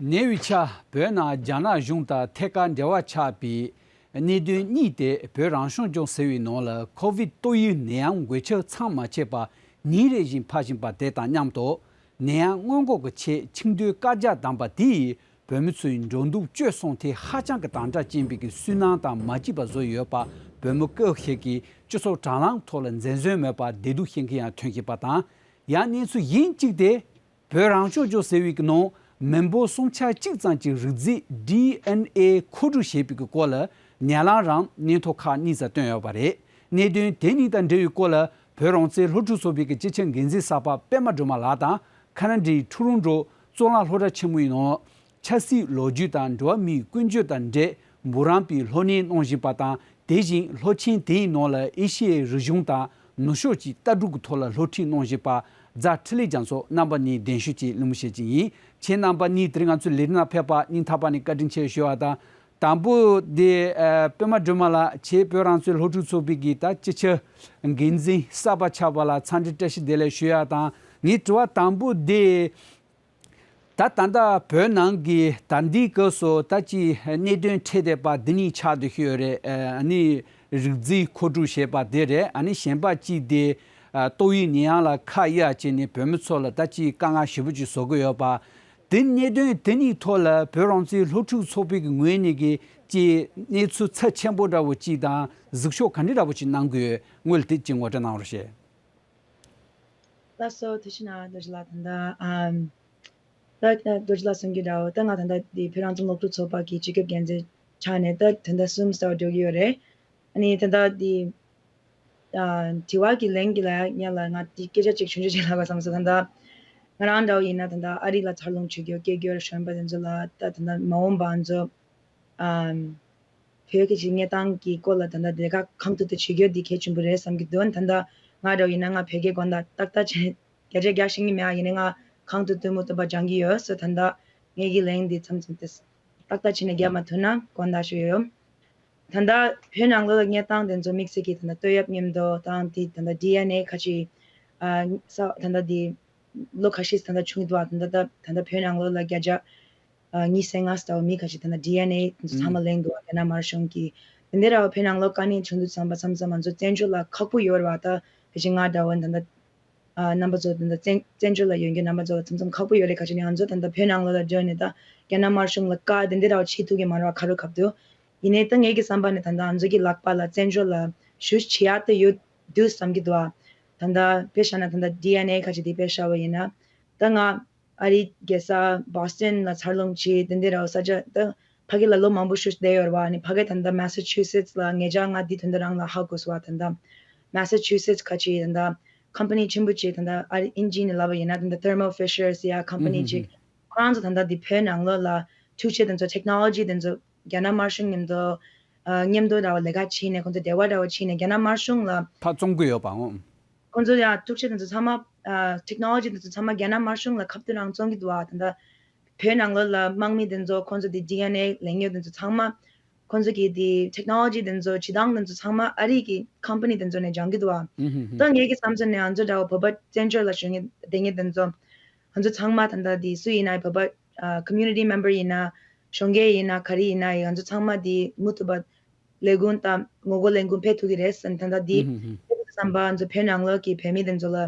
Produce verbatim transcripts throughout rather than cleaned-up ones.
ཉེ་བའི་ཆར་བོད་ནང་རྒྱ་ནག་གཞུང་དང་ཐད་ཀར་འབྲེལ་བ་ཆགས་པའི་གནད་དོན་གཉིས་ཏེ། བོད་རང་སྐྱོང་ལྗོངས་ཟེར་བའི་ནང་ལ་ཁོ་བིད་ཏོག་དབྱིབས་ནད་ཡམས་འགོས་ཁྱབ་ཚང་མ་ཆད་པ་ཉིན་རེ་བཞིན་འཕར་བཞིན་པ་དེ་དང་མཉམ་དུ། ནད་ཡམས་སྔོན་འགོག་གི་ཆེད་ཆིངས་འདོན་བཀའ་རྒྱ་བདམས་པ་དེས་བོད་མི་ཚོའི་འགྲོ་འདུག་སྤྱོད་གསུམ་ཐད་ཧ་ཅང་གི་དམ་དྲག་ཅན་པའི་གི་སུན་སྣང་དང་མ་སྐྱིད་པ་བཟོས་ཡོད་པ། བོད་མི་སྐབས་ཤིག་གི་སྤྱི་ཚོགས་དྲ་ལམ་ཐོག་ལ་འཛེམ་ཟོན་མེད་པར་བདེ་སྡུག་བཤད་མཁན་ཡང་ཐོན་བཞིན་པ་དང་། ཡང་གནས་ཚུལ་གཞན་གཅིག་སྟེ། བོད་རང་སྐྱོང་ལྗོངས་ཟེར་བའི་གི་ནང་མི་འབོར་སུམ་ཆ་གཅིག་ཙམ་གྱི་རིགས་རྫས་ཌི་ཨེན་ཨེ་མཁོ་སྒྲུབ་བྱས་པའི་གི་སྐོར་ལ་ཉེ་ལམ་རང་སྙན་ཐོ་ཁག་གཉིས་ཙམ་བཏོན་ཡོད་པ་རེད། གནད་དོན་དེ་གཉིས་དང་འབྲེལ་བའི་སྐོར་ལ་བོད་རང་བཙན་སློབ་ཕྲུག་ཚོགས་པའི་གི་སྤྱི་ཁྱབ་འགན་འཛིན་གསར་པ་པད་མ་སྒྲོལ་མ་ལགས་དང་། ཁ་ན་ཌའི་ཊོ་རོན་ཊོ་གཙུག་ལག་སློབ་གྲྭ་ཆེན་མོའི་ནང་ཆབ་སྲིད་ལོ་རྒྱུས་དང་འགྲོ་བ་མིའི་ཀུན་སྤྱོད་དང་འབྲེལ་འབུམ་རམས་པའི་སློབ་གཉེར་གནང་བཞིན་པ་དང་། དེ་བཞིན་སློབ་ཆེན་དེའི་ནང་ལ་ཨེ་ཤི་ཡའི་རིག་གཞུང་དང་ནུབ་ཕྱོགས་ཀྱི་ལྟ་གྲུབ་ཀྱི་ཐོག་ལ་སློབ་ཁྲིད་གནང་བཞིན་པ་རྫ་འཕྲིན་ལས་རྒྱ་མཚོ་རྣམ་པ་གཉིས་གདན་ཞུ་གྱིས་གླེང་མོལ་བྱེད་ཀྱི་ཡིན། ཁྱེད་རྣམ་པ་གཉིས་དེ་རིང་ང་ཚོའི་ལས་རིམ་ནང་ཕེབས་པ་སྙིང་ཐག་པ་ནས་བཀའ་དྲིན་ཆེ་ཞུ་བ་དང་། དང་པོ་དེ་ཨ། པད་མ་སྒྲོལ་མ་ལགས། ཁྱེད་བོད་རང་བཙན་སློབ་ཕྲུག་ཚོགས་པའི་གི་ད་སྤྱི་ཁྱབ་འགན་འཛིན་གསར་པ་ཆགས་པ་ལ་འཚམས་འདྲི་བཀྲ་ཤིས་བདེ་ལེགས་ཞུ་ཡ་དང་། ངའི་དྲི་བ་དང་པོ་དེ། ད་ད་ལྟ་བོད་ནང་གི་ད་ལྟའི་སྐབས་སུ་ད་ཅི་གནད་དོན་འཕྲད་བསྡད་པ་འདི་གཉིས་ཆགས་བསྡད་ཀྱི་ཡོད་རེད། ཨ་ནི་རིགས་རྫས་མཁོ་སྒྲུབ་བྱས་པ་དེ་རེད། ཨ་ནི་གཞན་པ་གཅིག་དེ་ཏོག་དབྱིབས་ནད་ཡམས་ལ་ཁ་གཡར་བྱས་ནས་བོད་མི་ཚོ་ལ་ད་ཅི་དཀའ་ངལ་ཞེ་པོ་ཅིག་བཟོ་གི་ཡོད་པ། དེ་གནད་དོན་དེ་གཉིས་ཐོག་ལ་བོད་རང་བཙན་སློབ་ཕྲུག་ཚོགས་པའི་གི་ངོས་ནས་གི་ཅི་གནས་ཚུལ་ཚབས་ཆེན་པོ་འདྲ་བོ་ཅིག་དང་གཟིགས་ཕྱོགས་ག་འདྲ་འདྲ་བོ་ཅིག་གནང་གི་ཡོད། སྔོན་ལ་དེ་ཅིག་ངོ་སྤྲོད་གནང་རོགས་ཞེས། ལགས་སོ། ཐུགས་རྗེ་གནང་རྡོ་རྗེ་ལགས། ད་ལྟ་ཨམ། ད་རྡོ་རྗེ་ལགས་གསུང་གི་འདྲ་བོ་ད་ང་ད་ལྟ་འདི་བོད་རང་བཙན་སློབ་ཕྲུག་ཚོགས་པ་གི་སྤྱི་ཁྱབ་འགན་འཛིན་ཆགས་ནས་ད་ད་ལྟ་གསུམ་ཙམ་འགྲོ་གི་ཡོད་རེད། ཨ་ནི་ད་ལྟ་འདི་ཨ། དྲི་བ་གི་ལན་གྱི་ལ་ཡ་ལ་ང་འདི་སྐད་ཆ་གཅིག་ཆུང་ཆུང་ཅིག་ལབ་པ་བསམ་སོང་། ད་ལྟ་ང་རང་འདྲ་བོ་ཡིན་ན་ད་ལྟ་ཨ་རི་ལ་འཚར་ལོངས་བྱེད་རྒྱུ་སྐད་སྒྱུར་གཞོན་པ་དེ་ཚོ་ལ་ད་ད་ལྟ་མ་འོངས་པ་ང་ཚོ་ཨམ། བོད་ཀྱི་ཅིག་གནས་སྟངས་ཀྱི་སྐོར་ལ་ད་ལྟ་དེ་ག་གང་ཐུབ་ཐུབ་བྱེད་རྒྱུ་འདི་གལ་ཆེན་པོ་རེད་བསམ་གྱི་འདུག་ད་ལྟ་ང་འདྲ་བོ་ཡིན་ན་ང་བོད་སྐད་དགོང་དག་ཏག་ཏག་བྱས་བརྒྱ་ཆ་བརྒྱ་ཤེས་ཀྱི་མེད། ཨ་ཡིན་ནའི་ང་གང་ཐུབ་ཐུབ་མུ་མཐུད་པ་སྦྱང་གི་ཡོད། སོ་ད་ལྟ་ངེད་ཀྱི་ལན་འདི་མཚམས་མཚམས་ཏེ་ཏག་ཏག་བྱས་ནས་རྒྱབ་མ་ཐུབ་ན་དགོངས་དག་ཞུ་ཡོད། ད་ལྟ་བོད་ནང་ལོགས་ལ་གནས་སྟངས་དེ་ཚོ་དམིགས་བསལ་གྱི་ད་ལྟ་ལྟོས་ཡབ་མཉམ་དུ་དང་དེ་ད་ལྟ་ཌི་ཨེན་ཨེ་ཁ་ཅིག་ཨ་ས་ད་ལྟ་དེ་ལོ་ཁ་ཤས་ད་ལྟ་བྱུང་གི་འདུག་ད་ལྟ་ད་ལྟ་བོད་ནང་ལོགས་ལ་བརྒྱ་ཆ་ཨ་ཉི་ཤུ་རྩ་ལྔ་ལྟ་བུ་མི་ཁ་ཅིག་ད་ལྟ་ཌི་ཨེན་ཨེ་དེ་ཚོ་ཚང་མ་ལེན་འདུག་རྒྱ་ནག་དམར་གཞུང་གིས་དེ་འདྲ་ར་བ་བོད་ནང་ལོགས་དཀའ་གནད་བྱུང་དུས་ཙམ་པ་མཚམས་མཚམས་ང་ཚོ་བཙན་བྱོལ་ལ་ཁག་པོ་ཡོད་ར་བ། ད་ཕལ་ཆེར་ང་འདྲ་བོ་ད་ལྟ་ཨ་རྣམ་པ་ཚོ་ད་ལྟ་བཙན་བཙན་བྱོལ་ལ་ཡོད་མཁན་རྣམ་པ་ཚོ་ལ་མཚམས་མཚམས་ཁག་པོ་ཡོད་རེད། ཁ་ཅིག་ནས་ང་ཚོ་ད་ལྟ་བོད་ནང་ལོགས་ལ་འགྲོ་ནས་ད་རྒྱ་ནག་དམར་གཞུང་ལ་བཀའ་དེ་འདྲ་ར་བ་བྱེད་ཐུབ་ཀྱི་མ་རེད་བ། ཁ་རུ་ཁབ་ཏུ་ཡིན་ནའི་ད་ངེད་ཀྱི་བསམ་པ་ནས་ད་ལྟ་ང་ཚོ་གི་ལག་པ་ལ་བཙན་བྱོལ་ལ་ཞུ་བྱེད་ཡག་དེ་ཡོད་འདུག་བསམ་གྱི་འདུག་ཨ་ད་ལྟ་དཔེ་བཞག་ན་ད་ལྟ་ཌི་ཨེན་ཨེ་ཁ་ཅིག་དེ་དཔེ་བཞག་པ་ཡིན་ན་ད་ང་ཨ་རིའི་རྒྱལ་ས་བྷོ་སི་ཊོན་ལ་འཚར་ལོངས་བྱས་དེ་འདྲ་ར་བ་ས་ཆ་ད་ཕ་གི་ལ་ལོ་མང་པོ་ཞིག་བསྡད་ཡོད་རེད་བ། ཨ་ནི་ཕ་གི་ད་ལྟ་མ་ས་ཆུ་སེ་ཊི་ལ་ངེད་ཅག་ང་འདི་དོན་དུ་རང་ལ་ཧ་གོ་སོང་བ། ད་ལྟ་མ་ས་ཆུ་སེ་ཊི་ཁ་ཅིག་ད་ལྟ་ཀམ་པ་ནི་ཆེན་པོ་ཅིག་ད་ལྟ་ཨ་རི་ཨིན་ཇི་ནས་ལབ་པ་ཡིན་ན་ད་ལྟ་Thermo Fisher ཟེར་ཡ་ཀམ་པ་ནི་ཅིག་ཁོ་རང་ཚོ་ད་ལྟ་འདི་བོད་ནང་ལོགས་ལ་འཕྲུལ་ཆས་དེ་ཚོ་ཊེག་ནོ་ལོ་ཇི་དེ་ཚོ་རྒྱ་ནག་དམར་གཞུང་མཉམ་དུ་ཨ་མཉམ་དུ་ར་བ་ལས་ཀ་བྱས་ནས་ཁོ་ཚོ་འབྲེལ་བ་འདྲ་བ་བྱས་ནས་རྒྱ་ནག་དམར་གཞུང་ལ་ཕར་བཙོང་གི་ཡོད་པ་འོང་། ཁོང་ཚོ་ཡང་འཕྲུལ་ཆས་དེ་ཚོ་ཚང་མ་ཨ་ཊེག་ནོ་ལོ་ཇི་དེ་ཚོ་ཚང་མ་རྒྱ་ནག་དམར་གཞུང་ལ་ཁ་གཏད་རང་བཙོང་གི་འདུག་ཨ། ད་ལྟ་བོད་ནང་ལོགས་ལ་དམག་མི་དེ་ཚོ་ཁོང་ཚོ་དེ་ཌི་ཨེན་ཨེ་ལེན་ཡོད་དེ་ཚོ་ཚང་མ་ཁོང་ཚོ་གི་དེ་ཊེག་ནོ་ལོ་ཇི་དེ་ཚོ་བྱེད་སྟངས་དེ་ཚོ་ཚང་མ་ཨ་རི་གི་ཀམ་པ་ནི་དེ་ཚོ་ནས་སྦྱང་གི་འདུག་ཨ། ད་ངེད་ཀྱི་བསམ་ཚུལ་ནས་ང་ཚོ་འདྲ་བོ་བོད་པ་བཙན་བྱོལ་ལ་བཞུགས་མཁན་བསྡད་མཁན་དེ་ཚོ་ང་ཚོ་ཚང་མ་ད་ལྟ་དེ་སུ་ཡིན་ན་བོད་པ་ཨ་ཀོ་མུ་ནི་ཊི་མེམ་བར་ཡིན་ན་གཞོན་སྐྱེས་ཡིན་ན་ག་རེ་ཡིན་ན་ཡང་ང་ཚོ་ཚང་མ་དེ་མུ་མཐུད་པ་ལས་འགུལ་དང་ངོ་རྒོལ་ལས་འགུལ་སྤེལ་ཐུབ་ཀྱི་རེད་བསམ། ད་ལྟ་འདི་ཨུ་ཧུ་ཧུ། སྤེལ་ཐུབ་བསམ་པ་ང་ཚོ་བོད་ནང་ལོགས་ཀྱི་བོད་མི་དེ་ཚོ་ལ་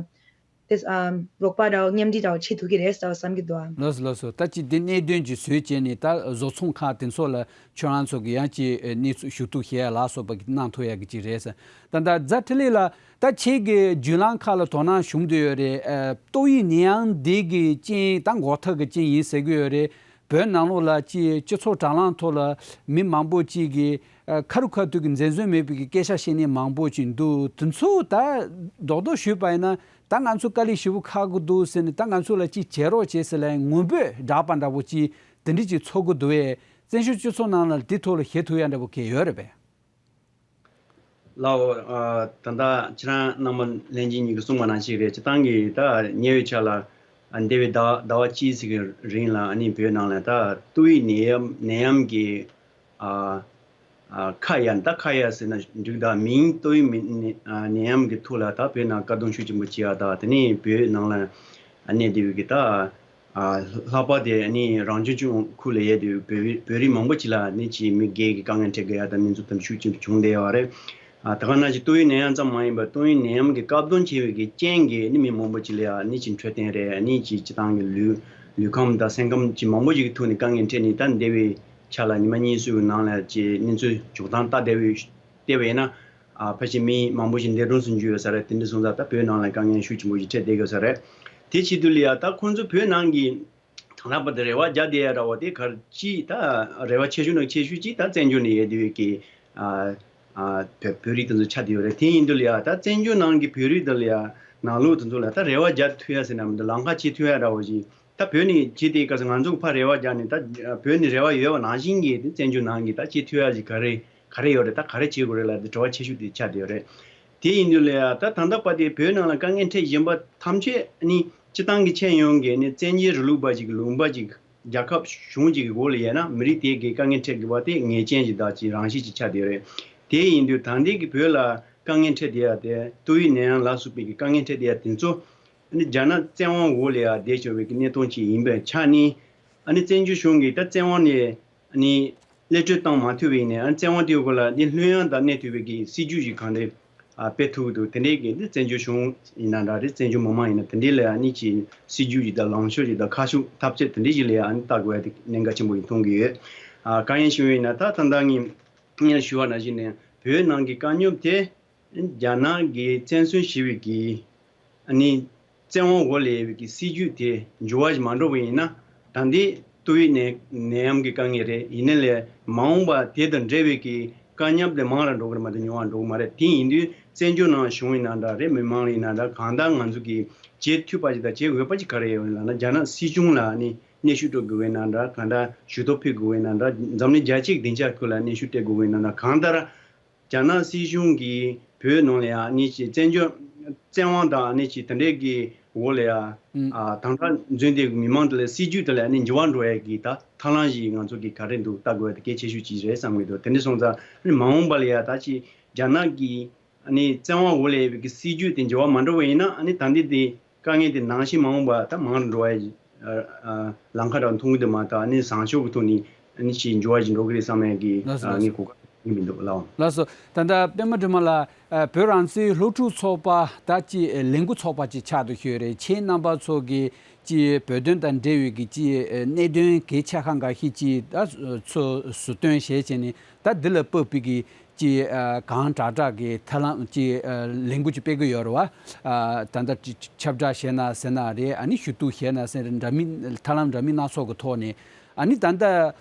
དེ་ཨམ་རོགས་པ་འདྲ་བོ་མཉམ་འབྲེལ་འདྲ་བོ་བྱེད་ཐུབ་ཀྱི་རེད་ཟེར་བསམ་གྱི་འདུག་ཨ། ལགས་སོ་ལགས་སོ། ད་ཅི་འདི་གནད་དོན་གྱི་བཟོས་བྱས་ནས་ད་བཟོ་ཚོང་ཁང་དེ་ཚོ་ལ་ཁྱོད་རང་ཚོ་གི་ཡང་ཅི་གནས་ཚུལ་ཞུ་གཏུག་བྱེད་ཡ་ལ་སོགས་པ་གི་གནང་ཐུབ་ཡ་གི་ཅིག་རེད་ཟེར། ད་ད་རྫ་འཕྲིན་ལས་ལགས། ད་ཁྱེད་ཀྱི་བརྒྱུད་ལམ་ཁག་ལ་དོ་སྣང་ཞུགས་བསྡད་ཡོད་རེད། ཨ་ཏོག་དབྱིབས་ནད་ཡམས་འདི་གི་རྐྱེན་ད་འགོག་ཐབས་ཀྱི་རྐྱེན་ཡིན་ཟེར་གི་ཡོད་རེད། བོད་ནང་ལོགས་ལ་ཅིག་སྤྱི་ཚོགས་དྲ་ལམ་ཐོག་ལ་མི་མང་པོ་ཅིག་གིས་ཨ་ཁ་རུ་ཁ་ཐུག་གི་འཛེམ་ཟོན་མེད་པའི་གི་སྐད་ཆ་བཤད་མཁན་མང་པོ་ཅིག་འདུག་དེ་ཚོ་ད་རྡོག་རྡོག་ཞུས་པ་ཡིན་ན་ད་ང་ཚོ་དཀའ་ལས་ཞེ་པོ་ཁག་གི་འདུག་ཟེར་ནས་ད་ང་ཚོ་ལ་ཅིག་བྱེད་རོགས་བྱེད་ཟེར་ལ་ངུ་འབོད་བསྒྲགས་པ་འདྲ་པོ་ཅིག་དེ་འདྲ་ཅིག་ཚོར་གི་འདུག་བས། བཙན་བྱོལ་སྤྱི་ཚོགས་ནང་ལ་དེ་ཐོག་ལ་བྱེད་ཐུབ་ཡ་འདྲ་པོ་གལ་ཡོད་རེད་པས། ལགས་འོ། ཨ་ད་ལྟ་ཁྱེད་རང་རྣམ་པ་ལྷན་རྒྱས་གཉིས་ཀྱིས་གསུངས་པ་ནང་བཞིན་རེད། སྤྱིར་བཏང་གི་ད་ཉེ་བའི་ཆར་ལ་ཨ་འདས་པའི་ཟླ་ཟླ་བ་གཅིག་ཙམ་གྱི་རིང་ལ་ཨ་ནི་བོད་ནང་ལ་ད་ཏོག་དབྱིབས་ནད་ཡམས་ནད་ཡམས་ཀྱི་ཨ་ཨ་ཁ་གཡར་ད་ཁ་གཡར་ཟེར་ན་འགྲིག་ད་མིང་ཏོག་དབྱིབས་ནད་ཨ་ནད་ཡམས་ཀྱི་ཐོག་ལ་ད་བོད་ནང་བཀག་སྡོམ་ཤུགས་ཆེན་པོ་བྱེད་ཡ་ད་དེ་ནས་བོད་ནང་ལ་ཨ་གནས་བསྡད་པའི་གི་ད། ལྷག་པར་དེ་ནི་རང་སྐྱོང་ལྗོངས་ཁུལ་ལ་ཡོད་པའི་བོད་རིགས་བོད་རིགས་མང་པོ་ཅིག་ལ་ནི་ཅིག་མི་སྒེར་གྱི་དཀའ་ངལ་འཕྲད་དགོས་ཡ་དང་གནས་ཚུལ་དེ་འདྲ་ཤུགས་ཆེན་པོ་བྱུང་བསྡད་ཡོད་རེད། ཨ་ད་ག་ནང་བཞིན་ཏོག་དབྱིབས་ནད་ཡམས་ཙམ་མ་ཡིན་པར་ཏོག་དབྱིབས་ནད་ཡམས་ཀྱི་སྐབས་དོན་ཆེ་བའི་གི་རྐྱེན་གྱིས་ནི་མི་མང་པོ་ཅིག་ལ་ཡ་ནི་ཅིག་འཕྲོད་བསྟེན་རེད། ནི་ཅིག་སྤྱི་བཏང་གི་ལུས་ལུས་ཁམས་དང་སེམས་ཁམས་ཅིག་མང་པོ་ཅིག་གི་ཐོག་ནས་དཀའ་ངལ་འཕྲད་ནས་ད་འདས་པའི་ཆ་ལ་ཉི་མ་གཉིས་གསུམ་གྱི་ནང་ལ་ཅིག་གནས་ཚུལ་འཇོག་སྟངས་ལྟ་བསྡད་པའི་བལྟས་པ་ཡིན་ན། ཨ་ཕལ་ཆེར་མི་མང་པོ་ཞིག་འདས་གྲོངས་སུ་འགྱུར་ཡོད་ས་རེད། དེ་འདྲ་སོང་ཙང་ད་བོད་ནང་ལ་དཀའ་ངལ་ཤུགས་ཆེན་པོ་ཞིག་འཕྲད་བསྡད་ཡོད་ས་རེད། དེ་བྱེད་དུས་ལ་ཡ་ད་ཁོང་ཚོ་བོད་ནང་གི་དང་ལྷག་པར་དུ་རེ་བ་རྒྱག་བསྡད་ཡ་འདྲ་བོ་དེ་ག་རེ་ཅིག་ད་རེ་བ་ཆེ་ཤོས་ནང་ཆེ་ཤོས་ཅིག་ད་བཙན་བྱོལ་ནས་ཡོད་བསྡད་པའི་གི་ཨ་ཨ་བོད་བོད་རིགས་དེ་ཚོ་ཆགས་བསྡད་ཡོད་རེད། དེ་ཡིན་དུས་ལ་ཡ་ད་བཙན་བྱོལ་ནང་གི་བོད་རིགས་དེ་ལ་ཡ་ནང་ལོགས་དེ་ཚོ་ལ་ད་རེ་བ་རྒྱག་ཐུབ་ཡ་ཟེར་ན་མི་འདུག་ལམ་ཁ་ཕྱེ་ཐུབ་ཡ་འདྲ་བོ་ཞིག་ད་བོད་ནས་བྱས་ཏེ་ག་ཚོད་ང་ཚོ་ཕར་རེ་བ་རྒྱག་ནས་ད་བོད་ནས་རེ་བ་ཡོད་པ་ནང་བཞིན་གྱི་དེ་བཙན་བྱོལ་ནང་གི་ད་བྱེད་ཐུབ་ཡ་ཞིག་ག་རེ་ག་རེ་ཡོད་རེད། ད་ག་རེ་བྱེད་དགོས་རེད་ལབ་དེ་དྲི་བ་ཆེ་ཤོས་དེ་ཆགས་བསྡད་ཡོད་རེད། དེ་ཡིན་དུས་ལ་ཡ་ད་ད་ལྟ་བར་དེ་བོད་ནང་ལ་དཀའ་ངལ་འཕྲད་བཞིན་པ་ཐམས་ཅད་ནི་སྤྱི་བཏང་གི་ཁྱོན་ཡོངས་ཀྱི་ནི་བཙན་གྱིས་རིང་ལུགས་པ་ཞིག་ལུང་པ་ཞིག་རྒྱལ་ཁབ་གཞུང་ཞིག་གི་འོག་ལ་ཡོད་ན་མི་རིགས་དེ་གའི་དཀའ་ངལ་འཕྲད་དགོས་པ་དེ་ངེས་ཅན་ཞིག་དང་ཅིག་རང་བཞིན་ཞིག་ཆགས་བསྡད་ཡོད་རེད། དེ་ཡིན་དུས་ད་ལྟའི་གི་བོད་ལ་དཀའ་ངལ་འཕྲད་བསྡད་ཡ་དེ་ཏོག་དབྱིབས་ནད་ཡམས་ལ་སོགས་པའི་གི་དཀའ་ངལ་འཕྲད་བསྡད་ཡ་དེ་ཚོ་ཨ་ནི་རྒྱ་ནག་བཙན་དབང་འོག་ལ་ཡ་བསྡད་ཆོག་པའི་གི་གནས་སྟངས་ཅིག་ཡིན་པའི་ཆ་ནས། ཨ་ནི་བཙན་བྱོལ་གཞུང་གིས་ད་བཙན་དབང་ནས་ཨ་ནི་གློད་གྲོལ་བཏང་མ་ཐུབ་པ་ཡིན་ནའི་ཨ་ནི་བཙན་དབང་དེའི་སྐོར་ལ་ནི་ལྷོད་ཡངས་དང་གནས་ཐུབ་པའི་གི་སྲིད་ཇུས་ཤིག་གང་འདྲ་ཨ་སྤེལ་ཐུབ་ཀྱི་འདུག་དེ་འདྲའི་གི་ནི་བཙན་བྱོལ་གཞུང་ཡིན་ན་འདྲ་རེད། བཙན་བྱོལ་མི་མང་ཡིན་ན་དེ་འདྲའི་ལ་ཡ་ནི་ཅིག་སྲིད་ཇུས་ཅིག་དང་ལངས་ཕྱོགས་ཅིག་དང་ཁ་ཕྱོགས་ཐབས་ཤེས་དེ་འདྲའི་ཞིག་ལ་ཡ་ཨ་ནི་ལྟ་དགོས་ཡ་དེ་གནད་འགག་ཆེན་པོ་ཡིན་མཐོང་གི་ཡོད། ཨ་གང་ཡིན་ཞུ་བ་ཡིན་ན་ད་ད་ལྟ་ངས་སྔོན་ཞུ་བ་ནང་བཞིན་ནས་བོད་ནང་གི་དཀའ་རྙོག་དེ། རྒྱ་ནག་གིས་བཙན་གསོལ་བྱས་པའི་གི་ཨ་ནི་བཙན་དབང་འོག་ལ་ཡོད་པའི་གི་སྲིད་ཇུས་དེ་འགྱུར་བ་ཞིག་མ་འགྲོ་བ་ཡིན་ན་ད་ལྟའི་ཏོག་དབྱིབས་ནད་ནད་ཡམས་ཀྱི་དཀའ་ངལ་རེད། ཡིན་ན་ལས་མ་འོངས་པ་དེ་དང་འབྲེལ་བའི་གི་དཀའ་ཉམས་དེ་མང་ར་འགྲོ་གི་རེད་མ་གཏོགས་ཉུང་བ་འགྲོ་གི་མ་རེད། དེ་ཡིན་དུས་བཙན་བྱོལ་ནང་གཞུང་ཡིན་ན་འདྲ་རེད། མི་མང་ཡིན་ན་འདྲ་གང་ལྟར་ང་ཚོ་གི་བྱེད་ཐུབ་པ་ཞིག་དང་བྱེད་འོས་པ་ཞིག་ག་རེ་ཡོད་ལབ་ན་རྒྱ་ནག་སྲིད་གཞུང་ལ་ཨ་ནི་སྙན་ཞུ་སྤྲོད་དགོས་པ་ཡིན་ན་འདྲ་གང་ལྟར་ཞུ་གཏུག་ཕུལ་དགོས་པ་ཡིན་ན་འདྲ་འཛམ་གླིང་རྒྱལ་སྤྱིའི་སྡིངས་ཆ་ཁུལ་ལ་སྙན་ཞུ་སྤྲད་དགོས་པ་ཡིན་ན་འདྲ་གང་ལྟར། རྒྱ་ནག་སྲིད་གཞུང་གིས་བོད་ནང་ལ་ཡང་ནི་ཅིག་བཙན་བྱོལ་བཙན་དབང་དང་ནི་ཅིག་དེ་འདྲའི་གི་འོག་ལ་ཡང་ཨ་དང་ཐོག་འཛུལ་བསྡད་མི་མང་དེ་ལ་སྲིད་ཇུས་དེ་ལ་ནི་འགྱུར་བ་འགྲོ་ཡ་གི་ད་ཐབས་ལམ་ཞིག་ང་ཚོ་གི་ག་རེ་འདུག་ལྟ་དགོས་ཡ་དེ་གལ་ཆེ་ཤོས་ཅིག་རེད་བསམ་གི་འདུག་དེ་འདྲ་སོང་ཙང་ནི་མ་འོངས་པ་ལ་ཡང་ད་ཅིག་རྒྱ་ནག་གི་ནི་བཙན་དབང་འོག་ལ་ཡོད་པའི་གི་སྲིད་ཇུས་དེ་འགྱུར་བ་མ་འགྲོ་བ་ཡིན་ན་ནི་ད་འདི་དེ་དཀའ་ངལ་དེ་ནང་བཞིན་མ་འོངས་པ་ད་མང་རུ་འགྲོ་བ་ཡི་ཨ་ཨ་ལམ་ཁ་རང་མཐོང་གི་འདུག་མ་གཏོགས་ཨ་ནི་བཟང་ཕྱོགས་ཀྱི་ཐོག་ནས་ཨ་ནི་ཞིག་འགྱུར་བ་ཞིག་འགྲོ་གི་རེད་བསམ་ཡ་གི་ལགས་སོ། ཨ་ལགས་ངས་སོ། གོ་སྐབས་ཡིན་མི་འདུག་ལགས། ལགས་སོ། ད་ལྟ་པད་མ་སྒྲོལ་མ་ལགས་ཨ་བོད་རང་བཙན་སློབ་ཕྲུག་ཚོགས་པ་ད་ཅི་ལས་འགུལ་ཚོགས་པ་ཅིག་ཆགས་འདུག་ཞུས་རེད། ཁྱེད་རྣམ་པ་ཚོ་གི་ཅི་བོད་དོན་དང་འབྲེལ་བའི་གི་ཅི་གནད་དོན་གལ་ཆེ་ཁག་འགའ་ཤས་ཅིག་ད་ཚོ་ཟུར་བཏོན་བྱས་བྱས་ནས་ད་འདི་ལ་དཔག་པའི་གི་ཅི་ཨ་གང་དྲག་དྲག་གི་ཐབས་ལམ་ཅི་ཨ་ལས་འགུལ་ཅིག་སྤེལ་གི་ཡོད་རེད་བ། ཨ་ད་ལྟ་ཅི་ཁྱབ་བསྒྲགས་བྱས་ན་ཟེར་ན་རེད། ཨ་ནི་ཞུ་གཏུག་བྱས་ན་ཟེར་འདྲ་མིན་ཐབས་ལམ་འདྲ་མིན་སྣ་ཚོགས་ཀྱི་ཐོག་ནས་ཨ་ནི་ད་ལྟ་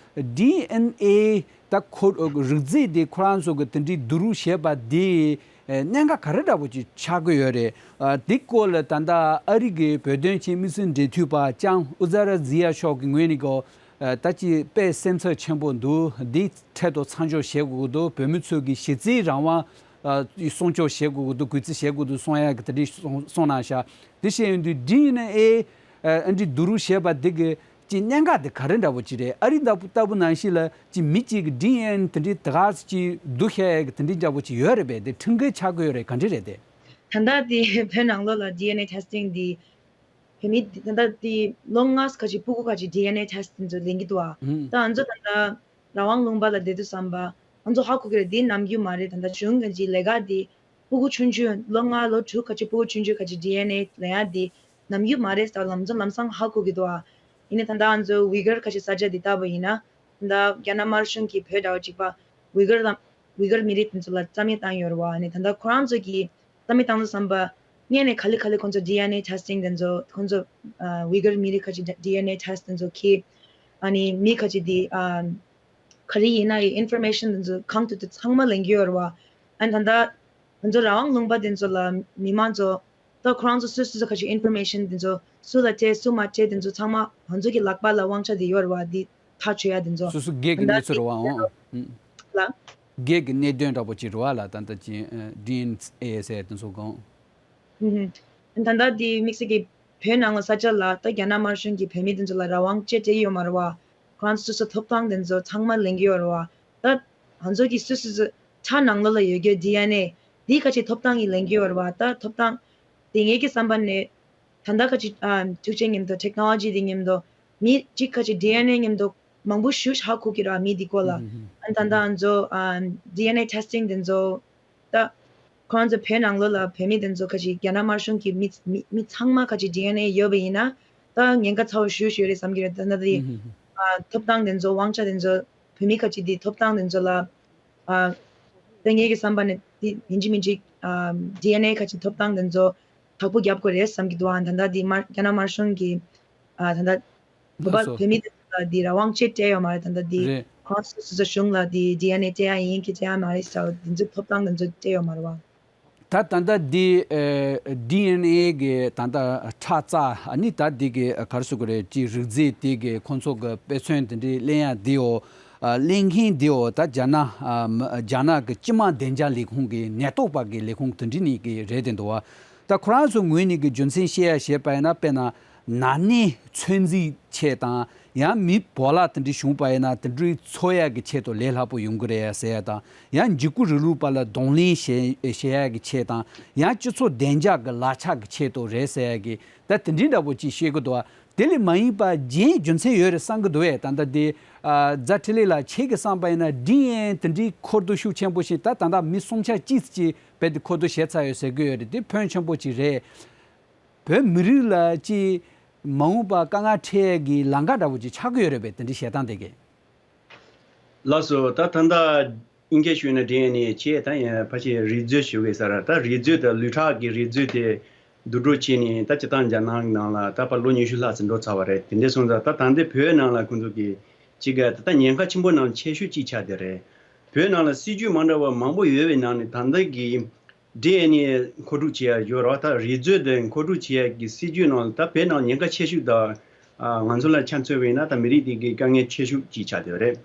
ཌི་ཨེན་ཨེ་ད་ཁོ་རིགས་རྫས་དེ་ཁོ་རང་ཚོ་གི་དེ་འདྲའི་བསྡུ་རུབ་བྱས་པ་དེ་གནད་འགག་ག་རེ་འདྲ་པོ་ཅིག་ཆགས་ཀྱི་ཡོད་རེད། ཨ་དེ་སྐོར་ལ་ད་ལྟ་ཨ་རི་གི་བོད་དོན་ཆེད་དམིགས་བསལ་འབྲེལ་མཐུད་པ་ལྕམ་ཨུ་ཛ་ར་ཛི་ཡ་མཆོག་གི་ངོས་ནས་གོ་ཨ་ད་ཅི་དཔེ་སེམས་འཚབ་ཆེན་པོ་འདུག་འདི་འཕྲལ་དུ་མཚམས་འཇོག་བྱེད་དགོས་ཀྱི་འདུག་བོད་མི་ཚོ་གི་གཞི་རྩའི་རང་དབང་ཨ་སྲུང་སྐྱོབ་བྱེད་དགོས་ཀྱི་འདུག་གུས་བརྩི་བྱེད་དགོས་འདུག་གསུང་ཡ་གི་དེ་འདྲ་གསུང་གནང་ཤག་དེ་བྱས་ཡོང་དུས་འདི་ཡིན་ན་ཨེ་ཨ་འདི་བསྡུ་རུབ་བྱས་པ་འདི་གི་ཅི་གནད་འགག་དེ་ག་རེ་འདྲ་པོ་ཅི་རེད། ཨ་རི་ལྟ་བུ་ལྟ་བུ་ནང་བཞིན་ལ་ཅི་མི་གཅིག་གི་ཌི་ཨེན་དེ་འདྲའི་དེ་ག་ཅི་བསྡུ་ཤེས་ཡ་གི་དེ་འདྲའི་འདྲ་པོ་ཅི་ཡོད་རེད་པས། དེ་ཁྲིམས་འགལ་ཆགས་ཀྱི་ཡོད་རེད། ག་འདྲ་རེད་དེ། ད་ལྟ་དེ་བོད་ནང་ལོགས་ལ་ཌི་ཨེན་ཨེ་ཊེ་སི་ཊིང་དེ་བོད་མི་ད་ལྟ་དེ་ལོ་ལྔ་ཁ་ཅིག་སྤུ་གུ་ཁ་ཅིག་ཌི་ཨེན་ཨེ་ཊེ་སི་ཊིང་ཚོ་ལེན་གྱི་འདུག་ཨ། ད་ང་ཚོ་ད་ལྟ་རང་དབང་ལུང་པ་ལ་བསྡད་དུས་ཙམ་པ་ང་ཚོ་ཧ་གོ་གི་རེད། འདི་ནམ་རྒྱུན་མ་རེད། ད་ལྟ་གཞུང་གི་ལས་ཀ་འདི་སྤུ་གུ་ཆུང་ཆུང་ལོ་ལྔ་ལོ་དྲུག་ཁ་ཅིག་སྤུ་གུ་ཆུང་ཆུང་ཁ་ཅིག་ཌི་ཨེན་ཨེ་ལེན་ཡ་འདི་ནམ་རྒྱུན་མ་རེད་ཟེར་ལམ་སང་ལམ་སང་ཧ་གོ་གི་འདུག་ཨ། ཡིན་ནའི་ད་ལྟ་ང་ཚོ་ཝི་གར་ཁ་ཅིག་ས་ཆ་འདི་ལྟ་བུ་ཡིན་ན་ད་ལྟ་རྒྱ་ནག་དམར་གཞུང་གིས་བོད་འདྲ་བོ་གཅིག་པ་ཝི་གར་ལ་ཝི་གར་མི་རིགས་དེ་ཚོ་ལ་རྩ་མེད་བཏང་ཡོད་རེད་བ། ཨ་ནི་ད་ལྟ་ཁོ་རང་ཚོ་གིས་རྩ་མེད་བཏང་དུས་ཙམ་པ་སྔོན་ནས་ག་ལེ་ག་ལེ་ཁོང་ཚོ་ཌི་ཨེན་ཨེ་ཊེ་སི་ཊིང་དེ་ཚོ་ཁོང་ཚོ་ཨ་ཝི་གར་མི་རིགས་ཁ་ཅིག་ཌི་ཨེན་ཨེ་ཊེ་སི་ཊི་དེ་ཚོ་གིས་ཨ་ནི་མི་ཁ་ཅིག་དེ་ཨ་ག་རེ་ཡིན་ན་ཡི་ཨིན་ཕོར་མེ་ཤན་དེ་ཚོ་གང་ཐུབ་ཐུབ་ཚང་མ་ལེན་གྱི་ཡོད་རེད་བ། ཨ་ནི་ད་ལྟ་ང་ཚོ་རང་དབང་ལུང་པ་དེ་ཚོ་ལ་མི་མང་ཚོ་ད་ཁོ་རང་ཚོ་སུ་སུ་ཚོ་ག་ཅིག་ཨིན་ཕོར་མེ་ཤན་དེ་ཚོ་སུ་ལ་སྤྲད་སུ་མ་སྤྲད་དེ་ཚོ་ཚང་མ་ང་ཚོ་གི་ལག་པ་ལ་དབང་ཆ་དེ་ཡོད་རེད་བ། འདི་ཐག་གཅོད་ཡ་དེ་ཚོ་སོ་སོ་སྒེར་གྱི་གནས་ཚུལ་རེད་བ། ཨང་། ལ། སྒེར་གྱི་གནད་དོན་འདྲ་པོ་ཅིག་རེད་བ་ལ་ད་ལྟ་ཅི་ཌི་ཨེན་ཨེ་ཟེར་དེ་ཚོ་གང་། ཨུ་ཧུམ། ད་ལྟ་དེ་དམིགས་བསལ་གྱི་བོད་ནང་ལ་ས་ཆ་ལ་ད་རྒྱ་ནག་དམར་གཞུང་གིས་བོད་མི་དེ་ཚོ་ལ་རང་དབང་སྤྲད་བསྡད་ཡོད་མ་རེད་བ། ཁོ་རང་ཚོ་སོ་སོ་ཐོབ་ཐང་དེ་ཚོ་ཚང་མ་ལེན་གྱི་ཡོད་རེད་བ། ད་ང་ཚོ་གི་སོ་སོ་སོ་ཁྲག་ནང་ལོགས་ལ་ཡོད་རྒྱུ་ཌི་ཨེན་ཨེ་འདི་ཁ་ཅིག་ཐོབ་ཐང་གི་ལེན་གྱི་ཡོད་རེད་བ། ད་ཐོབ་ཐང་དེ་ངེད་ཀྱི་བསམ་པ་ནས་ད་ལྟ་ཁ་ཅིག་ཨ་འཁྲུག་ཆེན་མཉམ་དུ་ཊེག་ནོ་ལོ་ཇི་དེ་མཉམ་དུ་ མི་གཅིག་ཁ་ཅིག་ཌི་ཨེན་ཨེ་མཉམ་དུ་མང་པོ་ཞེ་ཧ་གོ་གི་ར། མི་འདི་སྐོར་ལ། ཨ་ནི་ད་ལྟ་ང་ཚོ་ཨ་ཌི་ཨེན་ཨེ་ཊེ་སི་ཊིང་དེ་ཚོ་ད་ཁོང་ཚོ་བོད་ནང་ལོགས་ལ་བོད་མི་དེ་ཚོ་ཁ་ཅིག་རྒྱ་ནག་དམར་གཞུང་གི་མི་མི་མི་ཚང་མ་ཁ་ཅིག་ཌི་ཨེན་ཨེ་ཡོད་པ་ཡིན་ན། ད་ཉེན་ཁ་ཚ་བོ་ཞེ་ཞེ་རེད་བསམ་གྱི་རེད། ད་ལྟ་དེ་ཨ་ཐོབ་ཐང་དེ་ཚོ་དབང་ཆ་དེ་ཚོ་བོད་མི་ཁ་ཅིག་དེ་ཐོབ་ཐང་དེ་ཚོ་ལ་ཨ་ད་ངེད་ཀྱི་བསམ་པ་ནས་དེ་ཡིན་གཅིག་མིན་གཅིག་ཨ་ཌི་ཨེན་ཨེ་ཁ་ཅིག་ཐོབ་ཐང་དེ་ཚོ་དག་པོ་རྒྱབ་དགོས་རེད་བསམ་གྱི་འདུག་ཨ་ད་ལྟ་དེ་དམར་རྒྱ་ནག་དམར་གཞུང་གི་ཨ་ད་ལྟ་བོད་པ་ལགས་སོ། བོད་མི་དེ་ཚོ་ལ་དེ་རང་དབང་ཅིག་སྤྲད་ཡོད་མ་རེད། ད་ལྟ་དེ་རེད། ཁོང་ཚོ་སོ་སོ་གཞུང་ལ་དེ་ཌི་ཨེན་ཨེ་སྤྲད་ཡ་ཡིན་གྱི་སྤྲད་ཡ་མ་རེད་ཟེར་བ་དེ་ཚོ་ཐོབ་ཐང་དེ་ཚོ་སྤྲད་ཡོད་མ་རེད་བ། ད་ད་ལྟ་འདི་ཨེ་ཌི་ཨེན་ཨེ་གི་ད་ལྟ་ཁྲག་རྩ་ཨ་ནི་ད་འདི་གི་ག་རེ་ཟེར་དགོས་རེད། ཅིག་རིགས་རྫས་དེ་གི་ཁོང་ཚོ་གི་དཔེ་མཚོན་དེ་འདྲའི་ལེན་ཡ་འདི་འོ། ཨ་ལེན་མཁན་འདི་འོ་ད་རྒྱ་ནག་ཨ་མ་རྒྱ་ནག་གི་སྤྱི་དམངས་བདེ་འཇགས་ལས་ཁུངས་ཀྱི་ནད་ཐོག་པ་གི་ལས་ཁུངས་དེ་འདྲ་ནས་གི་རེད་དེ་འདུག་བ། ད་ཁོ་རང་ཚོ་ངོས་ནས་གི་རྒྱུ་མཚན་བཤད་ཡ་བཤད་པ་ཡིན་ན། དཔེར་ན་ན་ནིང་ཚོད་འཛིན་ཆེད་དང་། ཡང་མི་བོར་བརླག་དེ་འདྲ་བྱུང་པ་ཡིན་ན་དེ་འདྲའི་འཚོ་ཡག་གི་ཆེད་དུ་ལས་སླ་པོ་ཡོང་གི་རེད་ཟེར་ཡ་དང་། ཡང་འཇིགས་སྐུལ་རིང་ལུགས་པ་ལ་གདོང་ལེན་བྱེད་བྱེད་ཡག་གི་ཆེད་དང་། ཡང་སྤྱི་ཚོགས་བདེ་འཇགས་ཀྱི་ལག་ཆ་གི་ཆེད་དུ་རེད་ཟེར་ཡག་གི་ད་དེ་འདྲའི་འདྲ་པོ་ཅིག་བཤད་ཀྱི་འདུག་བ། དེ་ལས་མ་ཡིན་པ་གཞན་རྒྱུ་མཚན་ཡོད་རེད་བསམ་གྱི་འདུག་བས། ད་ལྟ་དེ་ཨ་རྫ་འཕྲིན་ལས་ལགས་ཁྱེད་ཀྱི་བསམ་པ་ཡིན་ན་ཌི་ཨེན་དེ་འདྲའི་འཁོར་དུ་ཤུགས་ཆེན་པོ་ཞིག་ད་ད་ལྟ་མི་སུམ་ཆ་གཅིག་ཅིག་བས་དེ་འཁོར་དུ་བྱས་ཚར་ཡོད་ཟེར་གྱི་ཡོད་རེད། དེ་ཕོན་ཆེན་པོ་ཅིག་རེད། བོད་མི་རིགས་ལ་ཅིག་མ་འོངས་པ་དཀའ་ངལ་འཕྲད་ཀྱི་ལམ་ཁ་འདྲ་བོ་ཅིག་ཆགས་ཀྱི་ཡོད་རེད་པས། དེ་འདྲའི་བཤད་སྟངས་དེ་གས། ལགས་སོ། ད་ད་ལྟ་དབྱིན་སྐད་ཞུས་ན་ཌི་ཨེན་ཨེ་བྱས། ད་ཡང་ཕལ་ཆེར་རིགས་མཛོད་ཞུ་གི་ས་ར། ད་རིགས་མཛོད་དང་ལུས་ཁྲག་གི་རིགས་མཛོད་དེ་བསྡུ་སྒྲིག་བྱས་ནས་ད་སྤྱིར་བཏང་རྒྱ་ནག་ནང་ལ་ད་ཕར་ལོ་ཉི་ཤུ་ལྷག་ཙམ་འགྲོ་ཚར་བ་རེད། དེ་འདྲ་སོང་ཙང་ད་ད་ལྟའི་བོད་ནང་ལ་ཁོང་ཚོ་གི་ཅིག་ག་ད་ལྟ་ཉེན་ཁ་ཆེན་པོ་ནང་ཆེ་ཤོས་ཅིག་ཆགས་བསྡད་རེད། བོད་ནང་ལ་སྲིད་ཇུས་མ་འདྲ་བ་མང་པོ་ཡོད་པའི་ནང་ནས་ད་ལྟ་གི་ཌི་ཨེན་ཨེ་མཁོ་སྒྲུབ་བྱེད་ཡ་ཡོད་རེད་བ། ད་རིགས་མཛོད་དེ་མཁོ་སྒྲུབ་བྱེད་ཡ་གི་སྲིད་ཇུས་ནང་ལ་ད་བོད་ནང་ཉེན་ཁ་ཆེ་ཤོས་དང་ཨ་ང་ཚོ་ལ་ཆ་མཚོན་པ་ཡིན་ན་ད་མི་རིགས་དེ་གི་དཀའ་ངལ་ཆེ་ཤོས་ཅིག་ཆགས་བསྡད་ཡོད་རེད།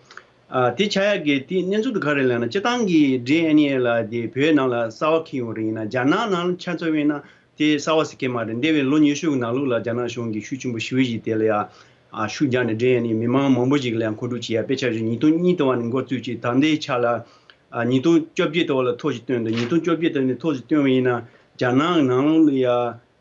ཨ་དེ་ཆགས་ཡ་གི་དེ་གནས་ཚུལ་དེ་ག་རེ་ལབ་ན། སྤྱིར་བཏང་གི་ཌི་ཨེན་ཨེ་ལ་དེ་བོད་ནང་ལ་གསར་པ་འཁྱེར་ཡོང་རེད། ཡིན་ན་རྒྱ་ནག་ནང་ལ་ཆ་མཚོན་པ་ཡིན་ན་དེ་གསར་པ་ཟེར་གྱི་མ་རེད། འདས་པའི་ལོ་ཉི་ཤུ་གི་ནང་ལོགས་ལ་རྒྱ་ནག་གཞུང་གིས་ཤུགས་ཆེན་པོ་ཞེ་པོ་ཅིག་དེ་ལ་ཡ་ཨ་ཤུགས་རྒྱག་ནས་ཌི་ཨེན་ཨེ་མི་མང་མང་པོ་ཞིག་ལ་ཡང་མཁོ་སྒྲུབ་བྱེད་ཡ། དཔེ་ཆ་བཞག་ཉིས་སྟོང་གཉིས་དུ་བ་ནས་འགོ་བཙུགས་ཀྱིས་ད་ལྟའི་ཆ་ལ་ཨ་ཉིས་སྟོང་བཅོ་བརྒྱད་དུ་བ་ལ་ཐོ་ཞིག་བཏོན་འདུག་ཉིས་སྟོང་བཅོ་བརྒྱད་དུ་ནས་ཐོ་ཞིག་བཏོན་པ་ཡིན་ན་རྒྱ་ནག་ནང་ལ་ཡ་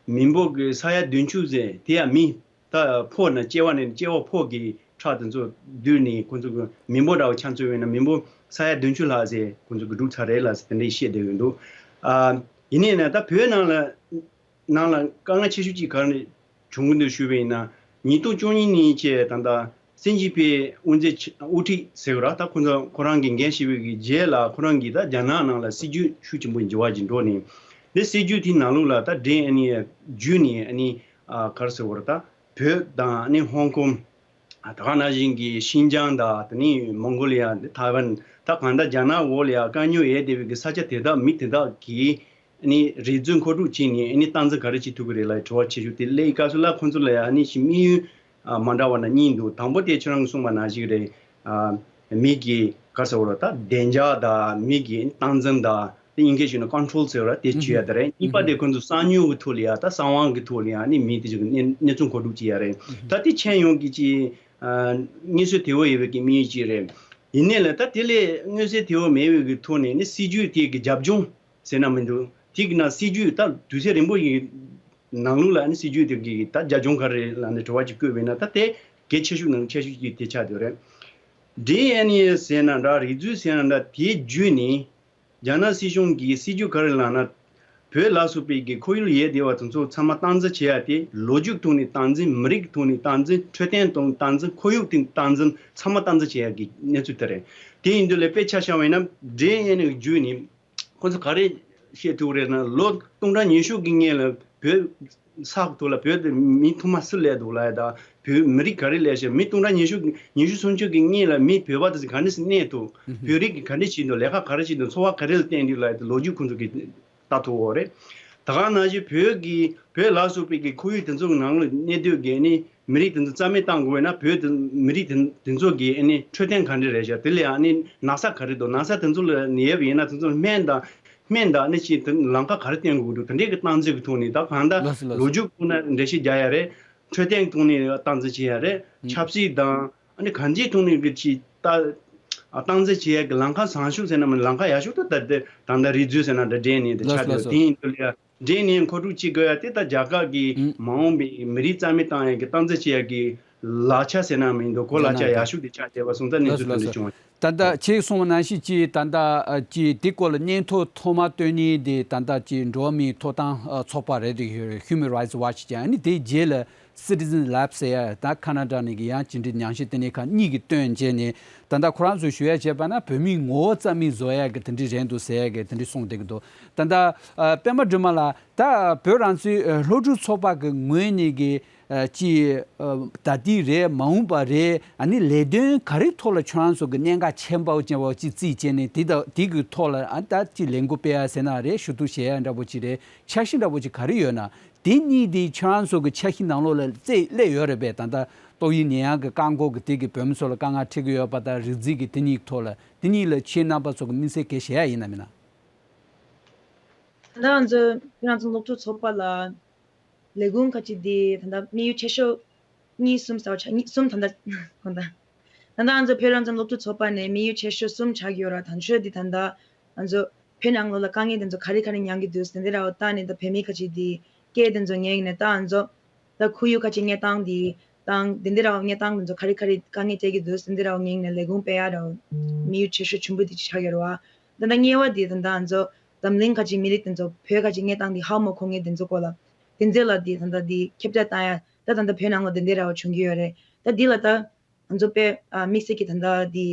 མི་འབོར་གྱི་ས་ཡ་བདུན་ཅུ་ཙམ་དེ་ཡ་མི་ད་ཕོ་ན་སྐྱེ་བ་ནས་སྐྱེ་བ་ཕོ་གི་ཁྲག་དེ་ཚོ་བསྡུས་ནས་ཁོང་ཚོ་གི་མི་འབོར་འདྲ་བོ་ཆ་མཚོན་པ་ཡིན་ན་མི་འབོར་ས་ཡ་བདུན་ཅུ་ལྷག་ཙམ་ཁོང་ཚོ་གི་བསྒྲུབས་ཚར་རེད་ལབ་ཟེར་དེ་འདྲ་བཤད་བསྡད་ཡོད་འདུག་ཨ་ཡིན་ནའི་ན་ད་བོད་ནང་ལ་ནང་ལ་དཀའ་ངལ་ཆེ་ཤོས་ཅིག་ག་རེ་བྱུང་གི་འདུག་ཞུས་པ་ཡིན་ན། ཉིས་སྟོང་བཅུ་གཉིས་ནས་བྱས་ད་ལྟ་སྲིད་འཛིན་པའི་དབུ་མཛད་ཆ་དབུ་ཁྲིད་ཟེར་བ་ར། ད་ཁོ་ཚོ་ཁོ་རང་གི་འགན་བཞེས་པའི་གི་རྗེས་ལ་ཁོ་རང་གིས་ད་རྒྱ་ནག་ནང་ལ་སྲིད་ཇུས་ཤུགས་ཆེན་པོ་འགྱུར་བ་ཅིག་འགྲོ་ནས། འདི་སྲིད་ཇུས་དེའི་ནང་ལོགས་ལ་ད་ཌི་ཨེན་ཨེ་བརྒྱུད་ནས་ཨ་ནི་ཨ་ག་རེ་ཟེར་བ་ར། ད་བོད་དང་ཨ་ནི་ཧོང་ཀོང་། ད་ག་ནང་བཞིན་གྱི་ཤིན་ཅང་དང་དེ་ནས་མོང་གོ་ལི་ཡ། ཐའེ་ཝན། ད་གང་ལྟར་རྒྱ་ནག་འོག་ལ་ཡ་དཀའ་རྙོག་ཡོད་བསྡད་པའི་གི་ས་ཆ་དེ་དག་མི་དེ་དག་གིས་ཨ་ནི་རིགས་མཛོད་མཁོ་སྒྲུབ་བྱས་ནས་ཨ་ནི་སྟངས་འཛིན་ག་རེ་བྱེད་ཐུབ་ཀྱི་རེད་ལབ་དྲི་བ་ཆེ་ཤོས་དེ་སླེབས་སྐབས་སུ་ལ་ཁོང་ཚོ་ལ་ཡ་ཨ་ནི་ཞིག་དམིགས་ཡུལ་ཨ་མ་འདྲ་བ་ན་གཉིས་འདུག་དང་པོ་དེ་ཁྱོད་རང་གིས་གསུངས་པ་ནང་བཞིན་རེད། ཨ་མི་གི་ག་རེ་ཟེར་བ་རེད། ད་བདེ་འཇགས་དང་མི་གི་སྟངས་འཛིན་དང་། དེ་དབྱིན་སྐད་ཞུས་ན་ཀོན་ཊོལ་ཟེར་བ་དེ་བྱེད་ཡ་དེ་རེད། གཉིས་པ་དེ་ཁོང་ཚོ་གསང་མྱུལ་གྱི་ཐོག་ལ་ཡ་ད་གསང་དབང་གི་ཐོག་ལ་ཡ་ནི་མི་དེ་ཚོ་གི་གནས་གནས་ཚུལ་མཁོ་སྒྲུབ་བྱེད་ཡ་རེད། ད་དེ་ཁྱོན་ཡོངས་ཀྱི་ཅིག་ཨ་མངོན་གསལ་དོད་པོ་ཡོད་པའི་གི་དམིགས་ཡུལ་ཅིག་རེད། ཡིན་ནའི་ལ་ད་དེ་ལས་མངོན་གསལ་དོད་པོ་མེད་པའི་གི་ཐོག་ནས་ནི་སྲིད་ཇུས་དེ་གི་རྒྱབ་ལྗོངས་ཟེར་ན་མི་འདུག་དེ་གི་ནང་སྲིད་ཇུས་ད་དུས་ཚོད་རིང་པོ་ཡི་ནང་ལོགས་ལ་ནི་སྲིད་ཇུས་དེ་གི་ད་རྒྱབ་ལྗོངས་ག་རེ་རེད་ལབ་ནས་དྲི་བ་ཅིག་བཀོད་པས་ན། ད་དེ་གལ་ཆེ་ཤོས་ནང་ཆེ་ཤོས་ཅིག་དེ་ཆགས་བསྡད་རེད། ཌི་ཨེན་ཨེ་ཟེར་ན་འདྲ། རིགས་མཛོད་ཟེར་ན་འདྲ། དེ་བརྒྱུད་ནས་རྒྱ་ནག་སྲིད་གཞུང་གིས་སྲིད་ཇུས་ག་རེ་ལབ་ན། བོད་ལ་སོགས་པའི་གི་ཁོར་ཡུག་ལ་ཡོད་བསྡད་པ་དེ་ཚོ་ཚང་མ་སྟངས་འཛིན་བྱེད་ཡ་དེ། ལོ་རྒྱུས་ཐོག་ནས་སྟངས་འཛིན། མི་རིགས་ཐོག་ནས་སྟངས་འཛིན། འཕྲོད་བསྟེན་ཐོག་ནས་སྟངས་འཛིན། ཁོར་ཡུག་ཐོག་ནས་སྟངས་འཛིན། ཚང་མ་སྟངས་འཛིན་བྱེད་ཡ་གི་གནས་ཚུལ་དེ་རེད། དེ་ཡིན་དུས་ལ་དཔེ་ཆ་བཞག་པ་ཡིན་ན་ཌི་ཨེན་ཨེ་བརྒྱུད་ནས་ཁོ་ཚོ་ག་རེ་བཤད་ཐུབ་རེད་ན། ལོ་སྟོང་ཕྲག་ཉི་ཤུ་གི་སྔོན་ལ་བོད་ས་གི་ཐོག་ལ་བོད་དེ་མི་ཐོག་མ་སུ་སླེབས་འདུག་ལབ་ཡ་དང་། བོད་མི་རིགས་ག་རེ་སླེབས་ཤག་མི་སྟོང་ཕྲག་ཉི་ཤུ་ཉི་ཤུ་སུམ་ཅུ་གི་སྔོན་ལ་མི་བོད་པ་དེ་ཚོ་ག་འདྲ་སེ་གནས་འདུག་བོད་རིགས་ཀྱིས་ག་འདྲ་བྱས་འདུག་ལས་ཀ་ག་རེ་བྱས་འདུག་འཚོ་བ་ག་རེ་ལ་བརྟེན་འདུག་ལབ་ཡ་དེ་ལོ་རྒྱུས་ཁོང་ཚོ་གིས་ལྟ་ཐུབ་ཡོད་རེད། ད་ག་ནང་བཞིན་བོད་ཀྱི་བོད་ལ་སོགས་པའི་གི་ཁོར་ཡུག་དེ་ཚོ་གི་ནང་ལ་གནས་སྡོད་དགོས་ནི། མི་རིགས་དེ་ཚོ་རྩ་མེད་བཏང་དགོས་ན་བོད་དེ་མི་རིགས་དེ་དེ་ཚོ་གི་ཨ་ནི་འཕྲོད་བསྟེན་ག་འདྲ་རེད་ཤག་དེ་ལ་ཡང་ཨ་ནི་ན་ཚ་ག་རེ་འདུག་ན་ཚ་དེ་ཚོ་ལ་ནད་ཡོད་པ་ཡིན་ན་དེ་ཚོ་ལ་སྨན་དང་སྨན་དང་ཨ་ནི་ཅིག་དེ་ལམ་ཁ་ག་རེ་བསྟེན་དགོས་འདུག་དེ་འདྲའི་གི་སྟངས་འཛིན་གི་ཐོག་ནས། ད་གང་ལྟར་ལགས་སོ་ལགས་སོ། ལོ་རྒྱུས་ཐོག་ན་འགྲེལ་བཤད་རྒྱག་ཡ་རེད། འཕྲོད་བསྟེན་ཐོག་ནས་སྟངས་འཛིན་བྱེད་ཡ་རེད། ཨུ། ཆབ་སྲིད་དང་ཨ་ནི་གང་ཅིའི་ཐོག་ནས་གི་ཅིག་ད་སྟངས་འཛིན་བྱེད་ཡ་གི་ལམ་ཁ་བཟང་ཤོས་ཟེར་ན་མིན། ལམ་ཁ་ཡག་ཤོས་དེ་ད་ལྟ་ད་ལྟ་རིགས་མཛོད་ཟེར་ན་འདྲ་འདྲེས་ནས་དེ་ལགས་ཆགས་སོ་ལགས་འདུག་སོ། དེ་ཡིན་དུས་ལ་ཡ། འདྲེས་ནས་མཁོ་སྒྲུབ་བྱེད་དགོས་ཡ་དེ་ད་རྒྱ་གར་གྱི་ཨུ། མ་འོངས་པའི་མི་རིགས་རྩ་མེད་བཏང་ཡ་གི་སྟངས་འཛིན་བྱེད་ཡ་གི་ ལག་ཆ་ཟེར་ན་མི་འདུག་གོ། ལག་ཆ་ཡག་ཤོས་དེ་ཆགས་བསྡད་པ་སོང་ཙང་གནས་ཚུལ་དེ་འདྲ་བྱུང་བ། ད་ལྟ་ཁྱེད་གསུངས་པ་ནང་བཞིན་གྱི་ད་ལྟ་ཨ་ཀྱི་དེ་སྐོར་ལ་སྙན་ཐོ་ཐོག་མ་བཏོན་ནི་དེ་ད་ལྟ་ཀྱི་འགྲོ་བ་མིའི་ཐོབ་ཐང་ཨ་ཚོགས་པ་རེད་འདུག Human Rights Watch ཀྱང་ཨ་ནི་དེའི་རྗེས་ལ་Citizen Lab ཟེར་ཡ་ད་ཁ་ན་ཌ་ནས་ཀྱི་ཡང་ཅི་འདྲའི་ཉམས་ཞིབ་དེ་ནས་ཁག་གཉིས་ཀྱི་བཏོན་རྗེས་ནས་ད་ལྟ་ཁོ་རང་ཚོས་ཞུ་ཡ་བྱས་པ་ན་བོད་མིའི་ངོ་བོ་རྩ་མེད་བཟོ་ཡ་གི་དེ་འདྲའི་རེད་འདུག་ཟེར་ཡ་གི་དེ་འདྲའི་གསུངས་བསྡད་ཀྱི་འདུག་ད་ལྟ་ཨ་པད་མ་སྒྲོལ་མ་ལགས། ད་བོད་རང་བཙན་ཨ་སློབ་ཕྲུག་ཚོགས་པ་གི་ངོས་ནས་ཀྱི་ཨ་ཅི་ཨ་ད་ལྟའི་རེད་མ་འོངས་པ་རེད། ཨ་ནི་ལས་དོན་ག་རེ་ཐོག་ལ་ཁྱོད་རང་ཚོ་གི་གནད་འགག་ཆེན་པོ་ཅན་པོ་ཅིག་བརྩིས་བྱས་ནས་དེ་དང་དེ་གི་ཐོག་ལ་ཨ་ད་ཅི་ལས་འགུལ་སྤེལ་ཡ་ཟེར་ན་རེད། ཞུ་གཏུག་བྱེད་ཡ་འདྲ་པོ་ཅིག་རེད། འཆར་གཞི་འདྲ་པོ་ཅིག་ག་རེ་ཡོད་ན། དེ་གཉིས་དེ་ཁྱོད་རང་ཚོ་གི་འཆར་གཞི་ནང་ལོགས་ལ་རྩིས་སླེབས་ཡོད་རེད་པས། ད་ལྟ་ཏོག་དབྱིབས་ནད་ཡམས་ཀྱི་བཀག་འགོག་གི་དེ་གི་བོད་མི་ཚོ་ལ་དཀའ་ངལ་འཕྲད་ཀྱི་ཡོད་པ་དང་རིགས་རྫས་ཀྱི་དེ་གཉིས་ཐོག་ལ་དེ་གཉིས་ལ་ཁྱེད་རྣམ་པ་ཚོ་གི་དམིགས་བསལ་གལ་བྱེད་ཡ་ཡིན་ན་མིན་ན། ད་ང་ཚོ་ཁྱེད་རང་ཚོ་སློབ་ཕྲུག་ཚོགས་པ་ལ་ལས་ཁུངས་ཁ་ཅིག་དེ་ད་ལྟ་དམིགས་ཡུལ་ཆེ་ཤོས་གཉིས་གསུམ་ཟེར་བ་ཆགས། གཉིས་གསུམ་ད་ལྟ་གང་ལྟར། ད་ལྟ་ང་ཚོ་བོད་རང་བཙན་སློབ་ཕྲུག་ཚོགས་པ་ནས་དམིགས་ཡུལ་ཆེ་ཤོས་གསུམ་ཆགས་ཀྱི་ཡོད་ར། དང་ཤོས་དེ་ད་ལྟ་ང་ཚོ་བོད་ནང་ལོགས་ལ་དཀའ་ངལ་དེ་ཚོ་ག་རེ་ག་རེ་མྱངས་ཀྱི་འདུག་དེ་འདྲ་ར་བ་ལྟ་ནས་ད་བོད་མི་ཁ་ཅིག་དེ་སྐད་དེ་ཚོ་ཉན་ནས་ད་ང་ཚོ་ད་ཁོར་ཡུག་ཁ་ཅིག་གནས་སྟངས་དེ་དང་དེ་འདྲ་ར་བ་གནས་སྟངས་དེ་ཚོ་ག་རེ་ག་རེ་དཀའ་ངལ་འཕྲད་ཀྱི་འདུག་དེ་འདྲ་ར་བ་ཉན་ནས་ལས་ཁུངས་སྤེལ་ཡ་ར་བ་དམིགས་ཡུལ་ཆེ་ཤོས་ཆེན་པོ་དེ་ཆགས་ཡོད་ར་བ། ད་ལྟ་གཉིས་པ་དེ་ད་ལྟ་ང་ཚོ་འཛམ་གླིང་ཁ་ཅིག་མི་རིགས་དེ་ཚོ་བོད་ཁ་ཅིག་གནས་སྟངས་དེ་ཧ་མ་གོ་མཁན་དེ་ཚོ་སྐོར་ལ་དེ་ཚོ་ལ་དེ་ད་ལྟ་དེ་ཁྱབ་བསྒྲགས་བཏང་ཡ་ད་ད་ལྟ་བོད་ནང་ལ་དེ་འདྲ་ར་བ་བྱུང་གི་ཡོད་རེད། ད་འདི་ལ་ད་ང་ཚོ་དཔེ་ཨ་དམིགས་བསལ་གྱི་ད་ལྟ་འདི་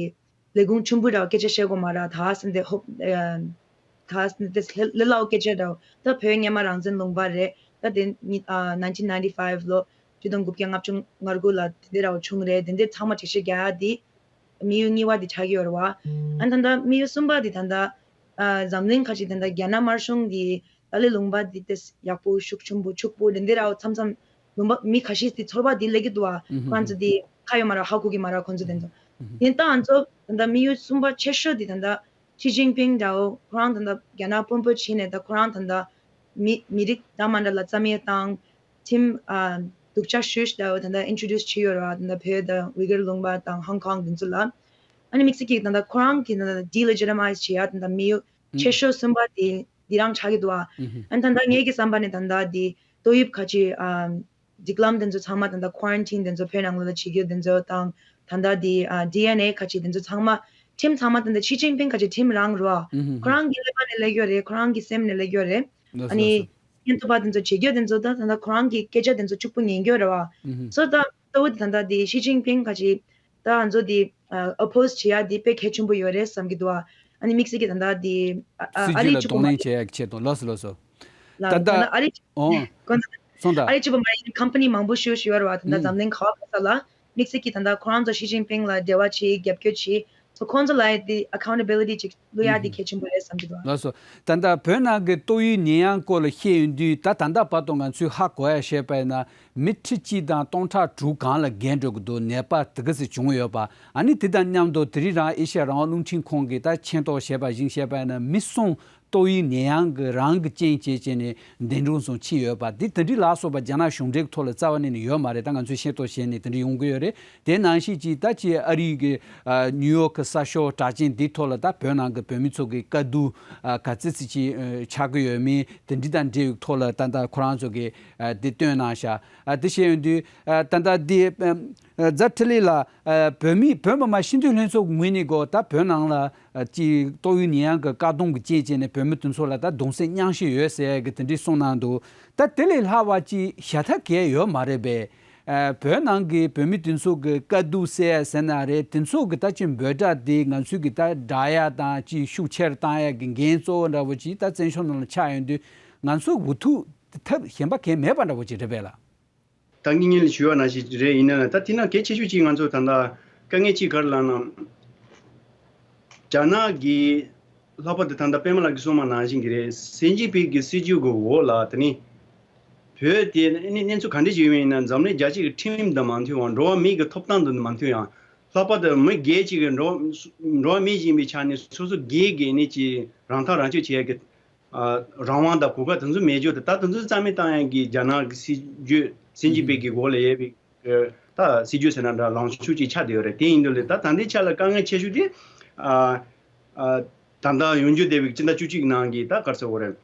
ལས་ཁུངས་ཆེན་པོ་ར་སྐད་ཆ་བཤད་དགོས་མ་ར་ད་སེམས་དེ་ཧོབ་ཨ་ད་སེམས་དེ་ལས་སླ་བོ་སྐད་ཆ་ར་ད་བོད་སྔོན་མ་རང་བཙན་ལུང་པ་རེད། ད་དེ་ཉི་ཨ་nineteen ninety five ལོ་ཆིག་སྟོང་དགུ་བརྒྱ་ལྔ་བཅུ་ང་དགུ་ལ་དེ་འདྲ་ར་བ་བྱུང་རེད། དེ་འདྲ་ཚང་མ་འགྲེལ་བཤད་རྒྱག་ཡ་དེ་དམིགས་ཡུལ་གཉིས་པ་དེ་ཆགས་ཀྱི་ཡོད་རེད་བ། ཨ་ད་ལྟ་དམིགས་ཡུལ་གསུམ་པ་དེ་ད་ལྟ་ཨ་འཛམ་གླིང་ཁ་ཅིག་ད་ལྟ་རྒྱ་ནག་དམར་གཞུང་གི་ཏཱ་ལའི་ལུང་པ་འདི་ཏེ་ཡག་པོ་ཤུགས་ཆེན་པོ་ཕྱུག་པོ་དེ་འདི་ར་མཚམས་མཚམས་ལུང་པ་མི་ཁ་ཤས་ཏེ་ཚོར་བ་འདི་སླེབས་ཀྱི་འདུག་ཨ། ཁོ་རང་ཚོ་འདི་ཁ་ཡོད་མ་ར་ཧ་གོ་གི་མ་ར་ཁོ་ཚོ་དེ་ཚོ། དེ་ལྟ་ང་ཚོ་ད་ལྟ་དམིགས་ཡུལ་གསུམ་པ་ཆེ་ཤོས་འདི་ད་ལྟ་ཞི་ཅིན་ཕིང་འདྲ་བོ་ཁོ་རང་ད་ལྟ་རྒྱ་ནག་དཔོན་པོ་བྱས་ནས་ད་ཁོ་རང་ད་ལྟ་མི་མི་རིགས་འདྲ་མ་འདྲ་ལ་རྩ་མེད་བཏང་ཁྲིམས་ཨ་སྡུག་ཅག་ཞུས་ད་ད་ལྟ་ཨིན་ཊྲོ་ཌིའུ་སི་བྱས་ཡོད་ར། ད་ལྟ་བོད་དང་ཝི་གར་ལུང་པ་དང་ཧོང་ཀོང་དེ་ཚོ་ལ་ཨ་ནི་དམིགས་བསལ་གྱིས་ད་ལྟ་ཁོ་རང་གི་ད་ལྟ་ཌི་ལེ་ཇི་ཊི་མའེ་ཛི་བྱེད་ཡ་ད་ལྟ་དམིགས་ཡུལ་ཆེ་ཤོས་གསུམ་པ་དེ་འདི་རང་ཆགས་ཀྱི་འདུག་ཨ། ཨ་ནི་ད་ལྟ་ངེད་ཀྱི་བསམ་པ་ནས་ད་ལྟ་དེ་ཏོག་དབྱིབས་ཁ་ཅིག་ཨ་སྒྲིག་ལམ་དེ་ཚོ་ཚང་མ་ད་ལྟ་ཁོ་རན་ཊིན་དེ་ཚོ་བོད་ནང་ལོགས་ལ་བྱེད་རྒྱུ་དེ་ཚོ་དང་ད་ལྟ་དེ་ཨ་ཌི་ཨེན་ཨེ་ཁ་ཅིག་དེ་ཚོ་ཚང་མ་ཁྲིམས་ཚང་མ་ད་ལྟ་ཞི་ཅིན་ཕིང་ཁ་ཅིག་ཁྲིམས་རང་རུ་ཨ། ཁོ་རང་གི་ཀླད་པ་ནས་སླེབས་ཡོད་རེད། ཁོ་རང་གི་སེམས་ནས་སླེབས་ཡོད་རེད། ཨ་ནི་སྙན་ཐོ་པ་དེ་ཚོ་བྱེད་རྒྱུ་དེ་ཚོ་ད་ད་ལྟ་ཁོ་རང་གི་སྐད་ཆ་དེ་ཚོ་གཅིག་པུ་ཉན་རྒྱུ་རེད་བ། སོ་ད་ལྟ་བུ་དེ་ད་ལྟ་དེ་ཞི་ཅིན་ཕིང་ཁ་ཅིག་ད་ང་ཚོ་དེ་ཨ་ཨོ་པོ་སི་བྱེད་ཡ་དེ་དཔེ་གལ་ཆེན་པོ་ཡོད་རེད་བསམ་གྱི་འདུག་ཨ། ཨ་ནི་དམིགས་བསལ་གྱི་ད་ལྟ་དེ་ཨ་ཨ་སྲིད་ཨ་ཇུས་རི་ལ་གཅིག་པུ་གདོང་མ་ལེན་རེད། བྱེད་ཡ་གི་ཆེད་དུ་ལགས་སོ་ལགས་སོ། ལ་ད་ད་ལྟ་ཨ་རི་ཨོ་ཁོ་ན་སོང་ད། ཨ་རི་གཅིག་པུ་མ་ཡིན་ཁམ་པ་ནི་མང་པོ་ཞིག་ཞིག་ཡོད་རེད་བ། ད་ལྟ་འཛམ་གླིང་ག་བ་ག་ས་ལ་དམིགས་བསལ་གྱི་ད་ལྟ་ཁོ་རང་ཚོ་ཞི་ཅིན་ཕིང་ལ་འབྲེལ་བ་བྱེད་རྒྱབ་སྐྱོར་བྱེད་ཚོ་ཁོང་ཚོ་ལ་ཡ་དེ་ཨ་ཁའུན་ཊ་བི་ལི་ཊི་ཅིག་བླུག་ཡ་དེ་གལ་ཆེན་པོ་རེད་བསམ་གྱི་འདུག་ལགས་སོ། ད་ལྟ་བོད་ནང་གི་ཏོག་དབྱིབས་ནད་ཡམས་སྐོར་ལ་བཤད་ཡོང་དུས་ད་ད་ལྟ་བར་དུ་ང་ཚོས་ཧ་གོ་ཡ་བཤད་པ་ཡིན་ན་མི་ཁྲི་གཅིག་དང་སྟོང་ཕྲག་དྲུག་སྒང་ལ་རྒས་འགྲོ་གི་འདུག་ནད་པ་དེ་ག་ཚོད་བྱུང་ཡོད་པ། ཨ་ནི་དེ་དང་མཉམ་དུ་དེ་རིང་རང་ཨེ་ཤ་ཡ་རང་དབང་རླུང་འཕྲིན་ཁང་གིས་ད་མཁྱེན་རྟོགས་བྱས་པ་བཞིན་བཤད་པ་ཡིན་ན་མི་གསུམ་ཏོག་དབྱིབས་ནད་ཡམས་ཀྱི་རང་གི་རྐྱེན་བྱས་བྱས་ནས་འདས་གྲོངས་སུ་ཕྱིན་ཡོད་པ་འདི་དེ་འདྲའི་ལ་སོགས་པ་རྒྱ་ནག་གཞུང་འབྲེལ་གྱི་ཐོག་ལ་རྩ་བ་ནས་ནི་ཡོད་མ་རེད། ད་ང་ཚོས་ཤེས་རྟོགས་བྱས་ནས་དེ་འདྲ་ཡོང་གི་ཡོད་རེད། དེ་ནང་བཞིན་གྱིས་ད་ཅི་ཨ་རི་གི་ཨ་ནིའུ་ཡོག་གི་གསར་ཤོག་གྲགས་ཅན་འདིའི་ཐོག་ལ་ད་བོད་ནང་གི་བོད་མི་ཚོ་གི་དཀའ་སྡུག་ཨ་ག་ཚོད་ཅིག་ཨ་ཆགས་ཀྱི་ཡོད་མེད་དེ་འདྲ་དང་འབྲེལ་བའི་ཐོག་ལ་ད་ལྟ་ཁོ་རང་ཚོ་གི་ཨ་འདི་བཏོན་གནང་ཤག་ཨ་དེ་བཤད་ཡོང་དུས་ཨ་ད་ལྟ་འདི་ཨ་རྫ་འཕྲིན་ལས་ལགས། ཨ་བོད་མི་བོད་མི་མང་སྤྱི་འཐུས་ལྷན་ཚོགས་ངོས་ནས་གོ་ད་བོད་ནང་ལ་ཨ་ཅིག་ཏོག་དབྱིབས་ནད་ཡམས་ཀྱི་བཀག་སྡོམ་གྱི་རྐྱེན་བྱས་ནས་བོད་མི་དེ་ཚོ་ལ་ད་གདུང་སེམས་མཉམ་སྐྱེད་ཡོད་ཟེར་ཡ་གི་དེ་འདྲའི་གསུངས་གནང་འདུག་ད་དེ་ལས་ལྷག་པ་ཅིག་ཞུ་ཐབས་གང་ཡང་ཡོད་མ་རེད་པས། ཨ་བོད་ནང་གི་བོད་མི་དེ་ཚོ་གི་དཀའ་སྡུག་སེལ་ཡ་ཟེར་ན་རེད། དེ་ཚོ་གི་ད་ཅིག་འབོད་སྒྲ་དེ་ང་ཚོས་གི་ད་བསྒྲགས་ཡ་དང་ཅིག་ཤུགས་ཆེར་བཏང་ཡ་གི་འགན་གཙོ་བོ་འདྲ་བོ་ཅིག་ད་བཙན་བྱོལ་ནང་ལ་ཆགས་ཡོང་དུས་ང་ཚོ་འུ་ཐུག་ཐབས་གཞན་པ་གང་ཡང་མེད་པ་འདྲ་བོ་ཅིག་རེད་པས་ལགས། ད་ངེད་གཉིས་ལ་ཞུ་བ་ནང་བཞིན་རེད། ཡིན་ན་ད་དེ་ན་གལ་ཆེ་ཤོས་གཅིག་ང་ཚོ་ད་ལྟ་དཀའ་ངལ་གཅིག་ག་རེ་ལབ་ན། རྒྱ་ནག་གི་ལྷག་པར་དུ་ད་ལྟ་པད་མ་ལགས་ཀྱིས་གསུངས་པ་ནང་བཞིན་གྱི་རེད། ཞི་ཅིན་ཕིང་གི་སྲིད་ཇུས་ཀྱི་འོག་ལ་དེ་ནི་བོད་དེ་ནི་གནས་ཚུལ་ག་འདྲ་ཞིག་ཡོད་མེད་ཡིན་ན་འཛམ་གླིང་རྒྱལ་སྤྱི་གི་ཁྲིམས་དང་མ་མཐུན་པ། འགྲོ་བ་མིའི་གི་ཐོབ་ཐང་དང་མ་མཐུན་ཡང་། ལྷག་པར་དུ་མི་སྒེར་གཅིག་གི་འགྲོ་འགྲོ་བ་མི་ཞིག་ཡིན་པའི་ཆ་ནས་སོ་སོ་སྒེར་གྱི་ནི་ཅིག་རང་ཐག་རང་གཅོད་བྱེད་ཡ་གི་ཨ་རང་དབང་དང་གོ་སྐབས་དེ་ཚོ་མེད་རྒྱུ་དེ་ད་དེ་ཚོ་རྩ་མེད་བཏང་ཡག་གི་རྒྱ་ནག་གི་སྲིད་ཇུས་ཞི་ཅིན་ཕིང་གི་འོག་ལ་ཡོད་པའི་ཨ་ད་སྲིད་ཇུས་ཟེར་ན་འདྲ་ལངས་ཕྱོགས་ཅིག་ཆགས་བསྡད་ཡོད་རེད། དེ་ཡིན་དུས་ལས་ད་ད་ལྟའི་ཆ་ལ་དཀའ་ངལ་ཆེ་ཤོས་དེ་ཨ་ཨ་ད་ལྟ་ཡོང་རྒྱུ་བསྡད་པའི་སྤྱི་ཟླ་བཅུ་གཅིག་ནང་གི་ད་ག་རེ་ཟེར་དགོས་རེད།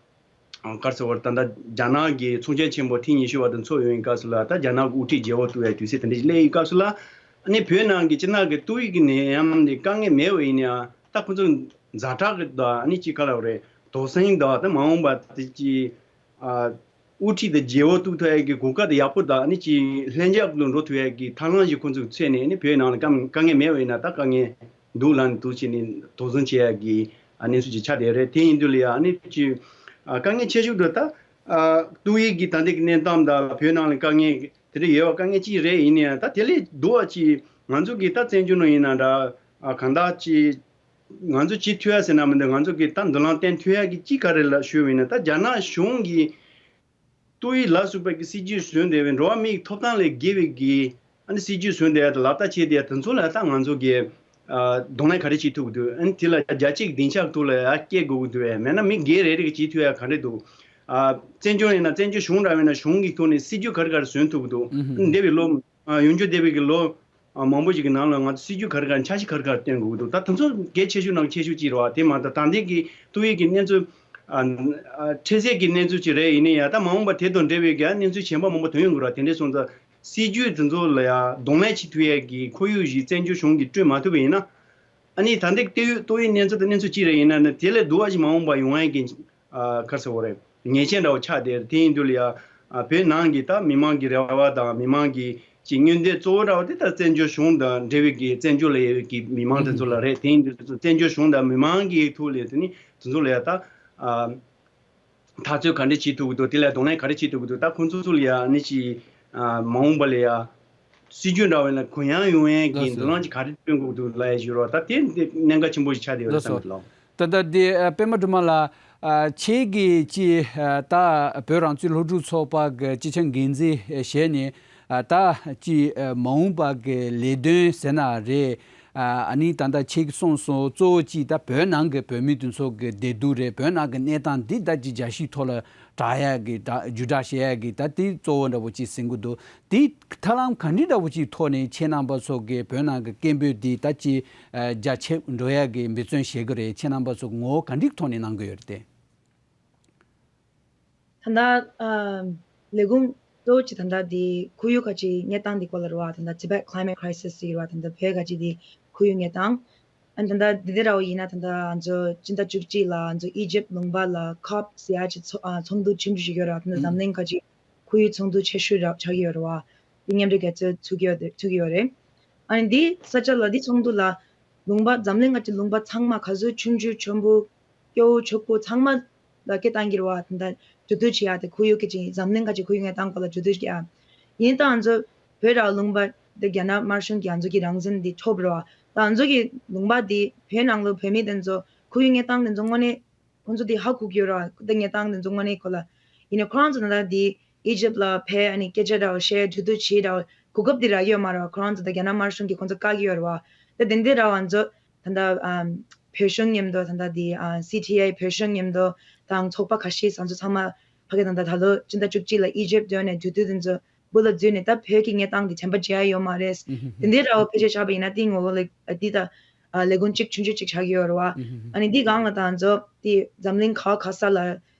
ག་རེ་ཟེར་བ་རེད། ད་ལྟ་རྒྱ་ནག་གི་ཚོང་ཆེན་ཆེན་པོ་ཐེངས་ཉི་ཤུ་པ་དེ་ཚོགས་ཡོང་བའི་སྐབས་སུ་ལ། ད་རྒྱ་ནག་གི་དབུ་ཁྲིད་མཇལ་བ་ཐུབ་ཡ་དུས་ཚོད་དེ་འདྲ་ཞིག་སླེབས་ཡོང་སྐབས་སུ་ལ། ཨ་ནི་བོད་ནང་གི་སྤྱིར་ནང་གི་ཏོག་དབྱིབས་ཀྱི་ནད་ཡམས་འདི་དཀའ་ངལ་མེད་པ་ཡིན་ཡང་། ད་ཁོ་ཚོ་ཛ་དྲག་གི་ད་ཨ་ནི་ཅིག་ག་རེ་ཟེར་དགོས་རེད། དོགས་ཟོན་དང་ད་མ་འོངས་པ་དེ་ཅིག་ཨ། དབུ་ཁྲིད་དང་མཇལ་བ་ཐུབ་ཐུབ་ཡ་གི་གོ་སྐབས་དེ་ཡག་པོ་དང་། ཨ་ནི་ཅིག་ལྷིང་འཇགས་ལ་འགྲོ་ཐུབ་ཡ་གི་ཐབས་ལམ་ཞིག་ཁོ་ཚོས་འཚོལ་ནས། ཨ་ནི་བོད་ནང་ལ་དཀའ་དཀའ་ངལ་མེད་པ་ཡིན་ན། ད་དཀའ་ངལ་འདུག་ལབ་ནས་འདུག་བྱས་ནས་དོགས་ཟོན་བྱེད་ཡ་གི་ཨ་གནས་ཚུལ་ཅིག་ཆགས་བསྡད་རེད། དེ་ཡིན་དུས་ལ་ཡ་ཨ་ནི་ཅིག་ཨ་དཀའ་ངལ་ཆེ་ཤོས་དེ་ད་ཨ་ཏོག་དབྱིབས་ཀྱི་ད་ལྟའི་གི་གནས་སྟངས་དང་། བོད་ནང་ལ་དཀའ་ངལ་དེ་འདྲ་ཡོད་པ་དཀའ་ངལ་གཅིག་རེད། ཡིན་ན་ཡང་ད་དེ་ལས་སྡུག་པ་ཅིག་ང་ཚོ་གི་ད་བཙན་བྱོལ་ནང་ཡིན་ན་འདྲ། ཨ་གང་ལྟར་ཅིག་ང་ཚོ་བྱེད་ཐུབ་ཡ་ཟེར་ན་མི་འདུག་ང་ཚོ་གི་ད་མདུན་ལམ་བསྟན་ཐུབ་ཡ་གི་གཅིག་ག་རེ་ལབ་ཞུས་པ་ཡིན་ན། ད་རྒྱ་ནག་གཞུང་གིས་ཏོག་དབྱིབས་ལ་སོགས་པའི་གི་སྲིད་ཇུས་བཟོས་བསྡད་པའི་འགྲོ་བ་མིའི་ཐོབ་ཐང་ལས་འགལ་བའི་གི་ཨ་ནི་སྲིད་ཇུས་བཟོས་བསྡད་ཡ་དང་ལག་བསྟར་བྱས་བསྡད་ཡ་དེ་ཚོ་ལ་ད་ང་ཚོ་གི་ཨ་གདོང་ལེན་ག་རེ་བྱེད་ཐུབ་ཀྱི་འདུག་ཨ་ནི་དེ་ལ་རྒྱལ་སྤྱིའི་སྡིངས་ཆ་ཐོག་ལ་ཡ་སྐྱེལ་དགོས་ཀྱི་འདུག་གས། མེད་ན་མི་སྒེར་རེ་རེ་གིས་བྱེད་ཐུབ་ཡ་ག་རེ་འདུག་ཨ་བཙན་བྱོལ་ཡིན་ན་བཙན་བྱོལ་གཞུང་འདྲ་བ་ཡིན་ན་གཞུང་གི་ཐོག་ནས་སྲིད་ཇུས་ག་རེ་ག་རེ་བཟོ་ཐུབ་ཀྱི་འདུག་ཨ་ནི་འདས་པའི་ལོ་ཨ་ཡོང་རྒྱུ་འདས་པའི་གི་ལོ་ཨ་མང་པོ་ཞིག་གི་ནང་ལ་ང་ཚོ་སྲིད་ཇུས་ག་རེ་ག་རེ། འཆར་གཞི་ག་རེ་ག་རེ་བཏོན་དགོས་ཀྱི་འདུག་ད་དེ་ཚོ་གལ་ཆེ་ཤོས་ནང་གི་ཆེ་ཤོས་གཅིག་རེད་བ། དེ་མ་གཏོགས་ད་ལྟའི་གི་ཏོག་དབྱིབས་ཀྱི་གནས་ཚུལ་ཨ་ཨ་འཕྲལ་སེལ་གྱི་གནས་ཚུལ་ཅིག་རེད། ཡིན་ན་ཡང་ད་མ་འོངས་པ་དེ་དང་འབྲེལ་བའི་གི་གནས་ཚུལ་གཞན་པ་མང་པོ་ཐོན་ཡོང་གི་རེད་བ། དེ་འདྲ་སོང་ཙང་སྲིད་ཇུས་དེ་ཚོ་ལ་ཡ་གདོང་ལེན་བྱེད་ཐུབ་ཡས་ཀྱི་ཁོར་ཡུག་ཞིག་བཙན་བྱོལ་གཞུང་གིས་བསྐྲུན་མ་ཐུབ་པ་ཡིན་ན། ཨ་ནི་ད་ལྟའི་ཏོག་དབྱིབས་ཏོག་དབྱིབས་གནས་ཚུལ་དང་གནས་ཚུལ་གཅིག་རེད། ཡིན་ན་ནི་དེ་ལས་སྡུག་པ་ཞིག་མ་འོངས་པ་ཡོང་ཡས་ཀྱི་ཨ་ག་རེ་ཟེར་དགོས་རེད། ཉེས་ཅན་འདྲ་བོ་ཆགས་བསྡད་རེད། དེ་ཡིན་དུས་ལ་ཡ་ཨ་བོད་ནང་གི་ད་མི་མང་གི་རེ་བ་དང་མི་མང་གི་ཅིག་མངོན་འདོད་གཙོ་བོ་འདྲ་བོ་དེ་ད་བཙན་བྱོལ་གཞུང་དང་འབྲེལ་བའི་གི་བཙན་བྱོལ་ལ་ཡོད་པའི་གི་མི་མང་དེ་ཚོ་ལ་རེད། དེ་ཡིན་དུས་ཚོ་བཙན་བྱོལ་གཞུང་དང་མི་མང་གི་ཐོག་ལ་དེ་ནི་དེ་ཚོ་ལ་ཡ་ད་ཨ། འཐབ་རྩོད་ག་འདྲ་བྱེད་ཐུབ་ཀྱི་འདུག་དེ་ལ་གདོང་ལེན་ག་རེ་བྱེད་ཐུབ་ཀྱི་འདུག་ད་ཁོང་ཚོ་ཚོ་ལ་ཡ་ནི་ཅིག་ཨ་མ་འོངས་པ་ལ་ཡ་སྲིད་ཇུས་འདྲ་བ་ལ་གུ་ཡངས་ཡོང་ཡས་ཀྱི་ལགས་སོ། མདུན་ལམ་ཅིག་ག་རེ་སྟོན་དགོས་ཀྱི་འདུག་ལབ་ཡ་ཞུ་རོགས། ད་དེ་འདི་གནད་འགག་ཆེན་པོ་ཞིག་ཆགས་བསྡད་ཡོད་རེད་བསམ་གྱི་འདུག་ལགས། ད་ལྟ་འདི་ཨ་པད་མ་སྒྲོལ་མ་ལགས། ཨ་ཁྱེད་ཀྱིས་ཅིག་ཨ་ད་བོད་རང་བཙན་སློབ་ཕྲུག་ཚོགས་པ་གི་སྤྱི་ཁྱབ་འགན་འཛིན་བྱས་ནས། ཨ་ད་ཅིག་ཨ་མ་འོངས་པ་གི་ལས་དོན་ཟེར་ན་རེད། ཨ་ཨ་ནི་ད་ལྟ་ཁྱེད་ཀྱིས་གསུངས་སོང་། གཙོ་བོ་གཅིག་ད་བོད་ནང་གི་བོད་མི་དེ་ཚོ་གི་བདེ་སྡུག་རེད། བོད་ནང་གི་གནས་སྟངས་འདི་ད་ཅིག་རྒྱལ་སྤྱིའི་ཐོག་ལ་དྲག་ཡག་གི་ད་བརྒྱུད་བསྒྲགས་བྱེད་ཡག་གི་ད་དེ་གཙོ་བོ་འདྲ་བོ་ཅིག་ཟིན་གྱི་འདུག་དེའི་ཐབས་ལམ་ག་འདྲ་འདྲ་བོ་ཅིག་ཐོག་ནས་ཁྱེད་རྣམ་པ་ཚོ་གི་བོད་ནང་གི་སྐད་འབོད་འདི་ད་ཅིག་ཨ་རྒྱ་ཆེ་འགྲོ་ཡག་གི་འབད་བརྩོན་བྱེད་ཀྱི་རེད། ཁྱེད་རྣམ་པ་ཚོ་ངོ་བོ་ག་འདྲའི་ཐོག་ནས་གནང་གི་ཡོད་རེད་དེ། ད་ལྟ་ཨ་ལས་ཁུངས་གཙོ་བོ་ཅིག་ད་ལྟ་འདི་ཁོར་ཡུག་ག་ཅིག་གནས་སྟངས་འདི་སྐོར་ལ་རེད་བ། ད་ལྟ་Tibet Climate Crisis ཟེར་གྱི་རེད་བ། ད་ལྟ་བོད་ག་ཅིག་འདི་ཁོར་ཡུག་གནས་སྟངས། ཨ་ད་ལྟ་འདི་འདྲ་ར་བ་ཡིན་ན། ད་ལྟ་ང་ཚོ་སྤྱི་ཟླ་བཅུ་གཅིག་ལ་ང་ཚོ་ཨི་ཇིབ་ལུང་པ་ལ་ཁོབ་ཟེར་ཡ་ཅིག་ཚོ་ཨ་ཚོགས་འདུ་ཆེན་པོ་ཞིག་ཡོད་རེད་བ། ད་ལྟ་འཛམ་གླིང་ག་ཅིག་ཁོར་ཡུག་ཚོགས་འདུ་ཆེ་ཤོས་ར་ཆགས་ཀྱི་ཡོད་རེད་བ། འདི་མཉམ་འབྲེལ་རྒྱལ་ཚོགས་ཚུགས་ཀྱི་ཡོད་རེད། ཚུགས་ཀྱི་ཡོད་རེད། ཨ་ནི་འདི་ས་ཆ་ལ་འདི་ཚོགས་འདུ་ལ་ལུང་པ་འཛམ་གླིང་ག་ཅིག་ལུང་པ་ཚང་མ་ག་ཚོད་ཆུང་ཆུང་ཆེན་པོ་སྐྱོ་བོ་ཕྱུག་པོ་ཚང་མ་ལ་སྐད་བཏང་གི་རེད་བ། ད་ལྟ་གྲོས་བསྡུར་བྱེད་ཡ་དེ་ཁོར་ཡུག་གི་ཅིག་འཛམ་གླིང་ག་ཅིག་ཁོར་ཡུག་གནས་སྟངས་སྐོར་ལ་གྲོས་བསྡུར་བྱེད་ཡ་ཡིན། ད་ང་ཚོ་བོད་ར་ལུང་པ་འདི་རྒྱ་ནག་དམར་གཞུང་གིས་ང་ཚོ་གི་རང་བཙན་འདི་འཕྲོག་རེད་བ། ད་ང་ཚོ་གི་ལུང་པ་འདི་བོད་ནང་ལ་བོད་མི་དེ་ཚོ་ཁོར་ཡུག་གནས་སྟངས་དེ་ཚོ་དངོས་གནས་ཁོང་ཚོ་དེ་ཧ་གོ་གི་ཡོད་ར། ཁོ་དེ་གནས་སྟངས་དེ་ཚོ་དངོས་གནས་ཁོ་ལ་ཡིན་ནའི་ཁོ་རང་ཚོ་ད་ལྟ་དེ་ཨི་ཇིབ་ལ་ཕེབས། ཨ་ནི་སྐད་ཆ་འདྲ་བོ་བཤད། གྲོས་བསྡུར་བྱེད་འདྲ་བོ་གོ་སྐབས་དེ་རག་གི་ཡོད་མ་རེད་བ། ཁོ་རང་ཚོ་ད་རྒྱ་ནག་དམར་གཞུང་གིས་ཁོང་ཚོ་བཀག་གི་ཡོད་རེད་བ། ད་དེ་འདྲ་ར་བ་ང་ཚོ་ད་ལྟ་ཨམ་བོད་གཞུང་མཉམ་དུ་ད་ལྟ་དེ་ཨ་སི་ཊི་ཨའི་བོད་གཞུང་མཉམ་དུ་དང་ཚོགས་པ་ཁ་ཤས་ང་ཚོ་ཚང་མ་ཕ་གི་ད་ལྟ་ད་ལོ་སྤྱི་ཟླ་བཅུ་གཅིག་ལ་ཨི་ཇིབ་འགྲོ་ནས་གྲོས་བསྡུར་དེ་ཚོ་འབུ་ལ་འཛུལ་ནས་ད་བོད་ཀྱི་གནས་སྟངས་དེ་དྲན་པ་བརྗེད་ཡ་ཡོད་མ་རེད། དེ་འདྲའི་འདྲ་བོ་ཕལ་ཆེར་ཆགས་པ་ཡིན་ན་དེའི་ངོ་བོ་ལ་ཨ་དེ་ད་ཨ་ལས་ཁུངས་གཅིག་ཆུང་ཆུང་གཅིག་ཆགས་ཀྱི་ཡོད་རེད་བ། ཨ་ནི་འདི་སྒང་ལ་ད་ང་ཚོ་དེ་འཛམ་གླིང་ག་བ་ག་ས་ལ་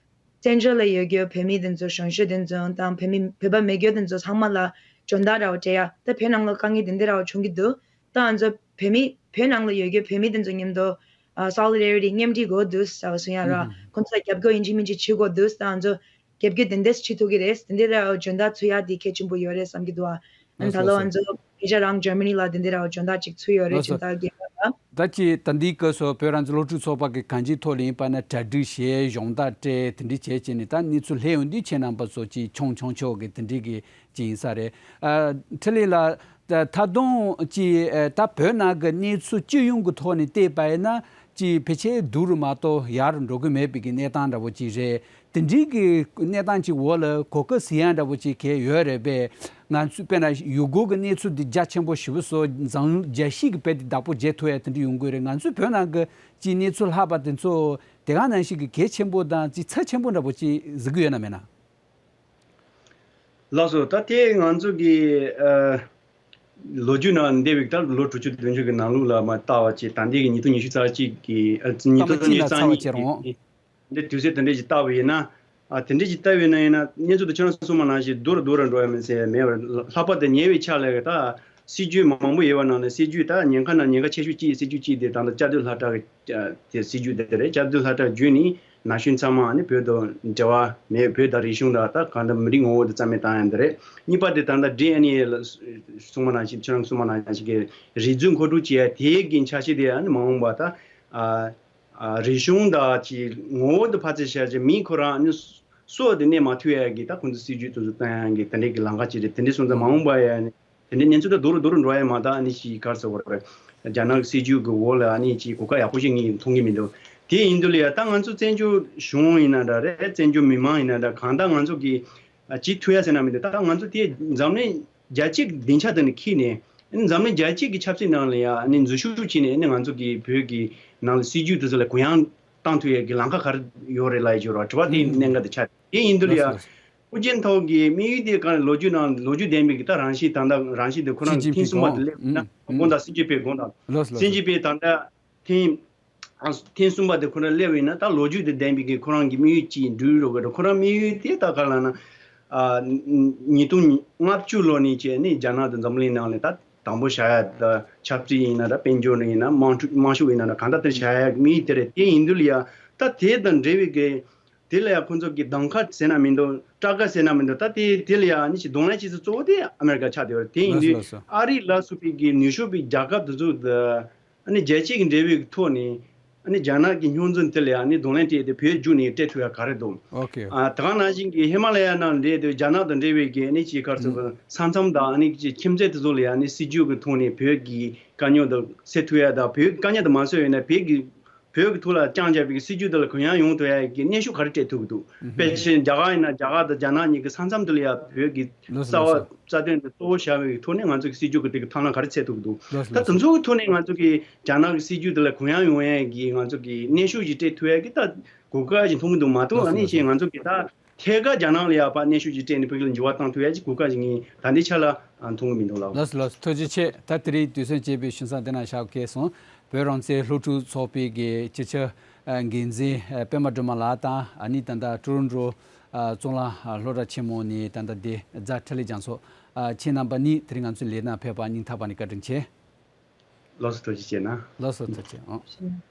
བཙན་བྱོལ་ལ་ཡོད་རྒྱུ་བོད་མི་དེ་ཚོ་གཞོན་གཞོན་དེ་ཚོ་དང་བོད་མི་བོད་པ་མེད་རྒྱུ་དེ་ཚོ་ཚང་མ་ལ་མགྲོན་བརྡ་འདྲ་བོ་སྤྲད་ཡ། ད་བོད་ནང་ལ་དཀའ་ངལ་དེ་འདྲ་འདྲ་བོ་བྱུང་གི་འདུག་ད་ང་ཚོ་བོད་མི་བོད་ནང་ལ་ཡོད་རྒྱུ་བོད་མི་དེ་ཚོ་མཉམ་དུ་ཨ་སོ་ལི་ཌེ་རི་ཊི་མཉམ་འབྲེལ་དགོས་འདུག་ཟེར་བ་གསུང་ཡ་ར། ཁོང་ཚོ་ལ་རྒྱབ་སྐྱོར་ཡིན་གཅིག་མིན་གཅིག་བྱེད་དགོས་འདུག་ད་ང་ཚོ་རྒྱབ་སྐྱོར་དེ་འདྲས་བྱེད་ཐུབ་ཀྱི་རེད། དེ་འདྲ་ར་མགྲོན་བརྡ་ཚུད་ཡ་དེ་གལ་ཆེན་པོ་ཡོད་རེད་བསམ་གྱི་འདུག་ཨ་ད་ལོ་ང་ཚོ་ཉེ་ཆར་རང་ཇར་མ་ནི་ལ་དེ་འདྲ་ར་མགྲོན་བརྡ་ཅིག་ཚུད་ཡོད་རེད། ལགས་སོ། སྤྱི་ཟླ་བརྒྱད་པ་ལ། ད་ཅི་ད་འདིའི་སྐབས་སུ་བོད་རང་བཙན་སློབ་ཕྲུག་ཚོགས་པ་གི་གང་ཅིའི་ཐོག་ལ་ཡིན་པ་ན་གྲ་སྒྲིག་བྱས། སྦྱོང་བརྡར་སྤྲད། དེ་འདྲ་བྱས་བྱས་ནས་ད་གནས་ཚུལ་སླེབས་ཡོང་དུས་ཁྱེད་རྣམ་པ་ཚོ་ཅིག་མཆོང་མཆོང་ཆོག་གི་དེ་འདྲ་གི་ཅིག་ཡིན་ས་རེད། ཨ་འཕྲིན་ལས་ལགས། ད་ད་དུང་ཅིག་ཨ་ད་བོད་ནང་གི་གནས་ཚུལ་སྤྱི་ཡོངས་ཀྱི་ཐོག་ནས་བལྟས་པ་ཡིན་ན་ཅིག་ཕལ་ཆེར་སྡུག་རུ་མ་གཏོགས་ཡག་རུ་འགྲོ་གི་མེད་པའི་གི་གནས་སྟངས་འདྲ་བོ་ཅིག་རེད། དེ་འདྲའི་གི་གནས་སྟངས་ཅིག་འོག་ལ་གོ་སྐབས་ཟེར་ཡ་འདྲ་བོ་ཅིག་གས་ཡོད་རེད་པས། ང་ཚོས་དཔེར་ན་ཡུལ་སྐོར་གྱི་གནས་ཚུལ་འདི་རྒྱ་ཆེན་པོ་ཞེ་པོ་བཟོ། འཛམ་གླིང་རྒྱལ་སྤྱི་གི་དཔེ་དེ་བདག་པོ་བྱེད་ཐུབ་ཡ་དེ་འདྲ་ཡོང་གི་རེད། ང་ཚོའི་བོད་ནང་གི་ཅིག་གནས་ཚུལ་ལྷག་པ་དེ་ཚོ་དེ་ག་ནང་བཞིན་གྱི་གལ་ཆེན་པོ་དང་ཅིག་ཚབས་ཆེན་པོ་འདྲ་བོ་ཅིག་གཟིགས་གི་ཡོད་ན་མེད་ན། ལགས་སོ། ད་དེ་ང་ཚོ་གི་ཨ་ལོ་རྒྱུས་ནང་འདས་པའི་ད་ལོ་དྲུག་ཅུ་བདུན་ཅུ་གི་ནང་ལོགས་ལ་མར་བལྟ་བ་ཅིག་ད་ལྟའི་གི་ཉིས་སྟོང་ཉི་ཤུ་རྩ་གཅིག་གི་ཨ་ཉིས་སྟོང་ཉི་ཤུ་རྩ་གཉིས་ཀྱི་འདི་དུས་ཚོད་དེ་འདྲ་ཞིག་བལྟ་བ་ཡིན་ན། ཨ་དེ་འདྲ་ཅིག་ལྟ་བས་ན་ཡིན་ན་གནས་ཚུལ་དེ་ཁྱོད་རང་གསུངས་པ་ནང་བཞིན་སྡུག་རུ་སྡུག་རུ་འགྲོ་ཡ་མིན་ཟེར་ཡ་མེད་པར། ལྷག་པར་དུ་ཉེ་བའི་ཆར་ལ་ད་སྲིད་ཇུས་མང་པོ་ཡོད་པ་ནང་ནས་སྲིད་ཇུས་ད་ཉེན་ཁ་ནང་ཉེན་ཁ་ཆེ་ཤོས་གཅིག་སྲིད་ཇུས་གཅིག་དེ་ད་ལྟ་བཅའ་སྡོད་སློབ་གྲྭ་གི་ཨ་དེ་སྲིད་ཇུས་དེ་རེད། བཅའ་སྡོད་སློབ་གྲྭ་བརྒྱུད་ནས་ན་གཞོན་ཚང་མ་ནི་བོད་དང་འབྲེལ་བ་མེད། བོད་དང་རིག་གཞུང་དང་ད་གང་ལྟར་མི་རིགས་ངོ་བོ་དེ་རྩ་མེད་བཏང་ཡ་འདི་རེད། གཉིས་པ་དེ་ད་ལྟ་ཌི་ཨེན་ཨེ་ལ་གསུངས་པ་ནང་བཞིན་ཁྱོད་རང་གསུངས་པ་ནང་བཞིན་གྱི་རིགས་རྫུན་མཁོ་སྒྲུབ་བྱེད་ཡ་དེའི་གི་འཆར་གཞི་དེ་ཨ་ནི་མ་འོངས་པ་ད་ཨ། ཨ་རིག་གཞུང་དང་གི་ངོ་བོ་དེ་ཕར་ཚད་བཤད་ཅིག་མི་ཁོ་རང་ཨ་ནི་སྲོག་དེ་གནས་མ་ཐུབ་ཡ་གི་ད་ཁོང་ཚོ་སྲིད་ཇུས་དེ་ཚོ་བཏོན་ཡ་གི་དེ་འདྲའི་གི་ལམ་ཁ་ཅིག་རེད། དེ་འདྲའི་སོང་ཙང་མ་འོངས་པ་ཡ་ནི་དེ་འདྲའི་གནས་ཚུལ་ད་སྡུག་རུ་སྡུག་རུ་འགྲོ་ཡ་མ་གཏོགས་ཨ་ནི་ཅིག་ག་རེ་ཟེར་དགོས་རེད། རྒྱ་ནག་གི་སྲིད་ཇུས་གི་འོག་ལ་ཨ་ནི་ཅིག་གོ་སྐབས་ཡག་པོ་ཞིག་ངས་མཐོང་གི་མི་འདུག་དེ་ཡིན་དུས་ལ་ཡ་ད་ང་ཚོ་བཙན་བྱོལ་གཞུང་ཡིན་ན་འདྲ་རེད། བཙན་བྱོལ་མི་མང་ཡིན་ན་འདྲ། གང་ལྟར་ང་ཚོ་གི་ཨ་བྱེད་ཐུབ་ཡ་ཟེར་ན་མི་འདུག་ད་ང་ཚོ་དེ་འཛམ་གླིང་རྒྱལ་སྤྱིའི་སྡིངས་ཆ་དེ་ནས་འཁྱེར་ནས། ཨ་ནི་འཛམ་གླིང་རྒྱལ་སྤྱིའི་གི་ཆབ་སྲིད་ནང་ལ་ཡང་ཨ་ནི་འཛུལ་ཞུགས་བྱས་ནས་ཨ་ནི་ང་ཚོ་གི་བོད་ཀྱི་ནང་ལ་སྲིད་ཇུས་དེ་ཚོ་ལ་གུ་ཡངས་བཏང་ཐུབ་ཡས་ཀྱི་ལམ་ཁ་ག་རེ་ཡོད་རེད་ལབ་ཡས་ཅིག་ཡོད་རེད་བ། དྲི་བ་དེའི་གནད་འགག་དེ་ཆགས། དེ་ཡིན་དུས་ལ་ཡང་ཧུའུ་ཅིན་ཐའོ་གི་དམིགས་ཡུལ་དེ་ག་རེ། ལོ་རྒྱུས་ནང་ལོ་རྒྱུས་ལྡན་པའི་གི་ད་རང་བཞིན་ད་ལྟ་རང་བཞིན་དེ་ཁོ་རང་གི་ཐེངས་གསུམ་པ་དེ་སླེབས་ཡིན་ན། དགོངས་དག་སྲིད་འཛིན་པའི་དགོངས་དག་སྲིད་འཛིན་པའི་ད་ལྟ་ཐེངས་ཨ་ཐེངས་གསུམ་པ་དེ་ཁོ་རང་སླེབས་ཡིན་ན་ད་ལོ་རྒྱུས་དེ་ལྡན་པའི་གི་ཁོ་རང་གི་དམིགས་ཡུལ་ཅིག་འགྲུབ་རོགས་གི་རེད། ཁོ་རང་དམིགས་ཡུལ་དེ་ད་ག་ལབ་ན། ཨ་ཉིས་སྟོང་ལྔ་བཅུ་ལོ་ནས་བྱས་ནས་རྒྱ་ནག་དང་འཛམ་གླིང་ནང་ལ་ད་དང་པོ་བཞག་ཡ། ད་ཆབ་སྲིད་ཡིན་ན་ད་དཔལ་འབྱོར་ཡིན་ན་དམངས་ཁྲོད་དམངས་ཕྱུག་ཡིན་ན་ད་གང་ལྟར་དེ་བཞག་ཡ་དམིགས་ཡུལ་དེ་རེད། དེ་ཡིན་དུས་ལ་ཡ་ད་དེ་དང་འབྲེལ་བའི་གི་དེ་ལ་ཡ་ཁོ་ཚོ་གི་གདམ་ག་ཟེར་ན་མི་འདུག་སྐྲག་དགའ་ཟེར་ན་མི་འདུག་ད་དེ་དེ་ལ་ཡ་ནི་ཅིག་གདོང་ལེན་བྱེད་ས་གཙོ་བོ་དེ་ཨ་མེ་རི་ཀ་ཆགས་བསྡད་ཡོད་རེད། དེ་ཡིན་དུས་ཨ་རི་ལ་སོགས་པའི་གི་ནུས་ཤུགས་པའི་རྒྱལ་ཁབ་དེ་ཚོ་ད་ཨ་ནི་རྒྱལ་སྤྱི་གི་འབྲེལ་བའི་ཐོག་ནས་ཨ་ནི་རྒྱ་ནག་གི་སྙོབ་འཛིང་དེ་ལ་ཡ་ནི་གདོང་ལེན་སྤྲད་དེ་བོད་བརྒྱུད་ནས་སྤྲད་ཐུབ་ཡ་ག་རེ་འདུག་ཨོ་ཁེ། ཨ་ད་ག་ནང་བཞིན་གི་ཧི་མ་ལ་ཡ་ནང་སླེབས་དུས་རྒྱ་ནག་དང་འབྲེལ་བའི་གི་ཨ་ནི་ཅིག་ག་རེ་ཟེར་ས་མཚམས་དང་ཨ་ནི་ཅིག་ཁྱིམ་མཚེས་དེ་ཚོ་ལ་ཡ་ནི་སྲིད་ཇུས་ཀྱི་ཐོག་ནས་བོད་ཀྱི་དཀའ་རྙོག་དེ་སེལ་ཐུབ་ཡ་དང་། བོད་དཀའ་རྙོག་དེ་མ་སེལ་བ་ཡིན་ན་བོད་ཀྱི་བོད་ཀྱི་ཐོག་ལ་བཅངས་བཞག་པའི་སྲིད་ཇུས་དེ་ལ་གུ་ཡངས་ཡོང་ཐུབ་ཡ་གི་གནོན་ཤུགས་ག་རེ་སྤྲད་ཐུབ་ཀྱི་འདུག་དཔེ་ཆ་བཞག་ན་རྒྱ་གར་ཡིན་ན་རྒྱ་གར་དང་རྒྱ་ནག་གཉིས་ཀྱི་ས་མཚམས་དེ་ལ་ཡ་བོད་ཀྱི་རྩ་བ་རྩ་དོན་དེ་གཙོ་བོ་བཞག་པའི་ཐོག་ནས་ང་ཚོ་གི་སྲིད་ཇུས་ཀྱི་དེ་གི་ཐབས་ལམ་ག་རེ་འཚོལ་ཐུབ་ཀྱི་འདུག་ད་དེ་ཚོ་གི་ཐོག་ནས་ང་ཚོ་གི་རྒྱ་ནག་གི་སྲིད་ཇུས་དེ་ལ་གུ་ཡངས་ཡོང་ཡ་གི་ང་ཚོ་གི་གནོན་ཤུགས་ཅིག་སྤྲད་ཐུབ་ཡ་གི་ད་གོ་སྐབས་ཅིག་མཐོང་གི་འདུག་མ་གཏོགས་ཨ་ནི་ཅིག་ང་ཚོ་གི་ད་ཐད་ཀར་རྒྱ་ནག་ལ་ཡ་ཕར་གནོན་ཤུགས་ཅིག་སྤྲད་ནས་བོད་ཀྱི་འགྱུར་བ་བཏང་ཐུབ་ཡ་ཅིག་གོ་སྐབས་ཅིག་ངས་ད་ལྟའི་ཆ་ལ་མཐོང་གི་མི་འདུག་ལགས། ལགས་སོ་ལགས་སོ། ཐུགས་རྗེ་ཆེ། ད་དེ་རིང་དུས་ཚོད་བཅད་པའི་ཞུ་མཚམས་དེ་ན་བཞག་གེ་སོང་། བོད་རང་བཙན་སློབ་ཕྲུག་ཚོགས་པའི་གི་སྤྱི་ཁྱབ་འགན་འཛིན་པད་མ་སྒྲོལ་མ་ལགས་དང་ཨ་ནི་ད་ལྟ་ཀྲུ་རོན་ཀྲོ་གཙུག་ལག་སློབ་གྲྭ་ཆེན་མོ་ནས་ད་ལྟ་འདི་རྫ་འཕྲིན་ལས་རྒྱང་མཚོ། ཁྱེད་རྣམ་པ་གཉིས་དེ་རིང་ང་ཚོའི་ལས་སྟངས་ཕེབས་པ་སྙིང་ཐག་པ་ནས་བཀའ་དྲིན་ཆེ། ལགས་སོ་ཐུགས་རྗེ་ཆེ་གནང་། ལགས་སོ་ཐུགས་རྗེ་ཆེ། ཨང་།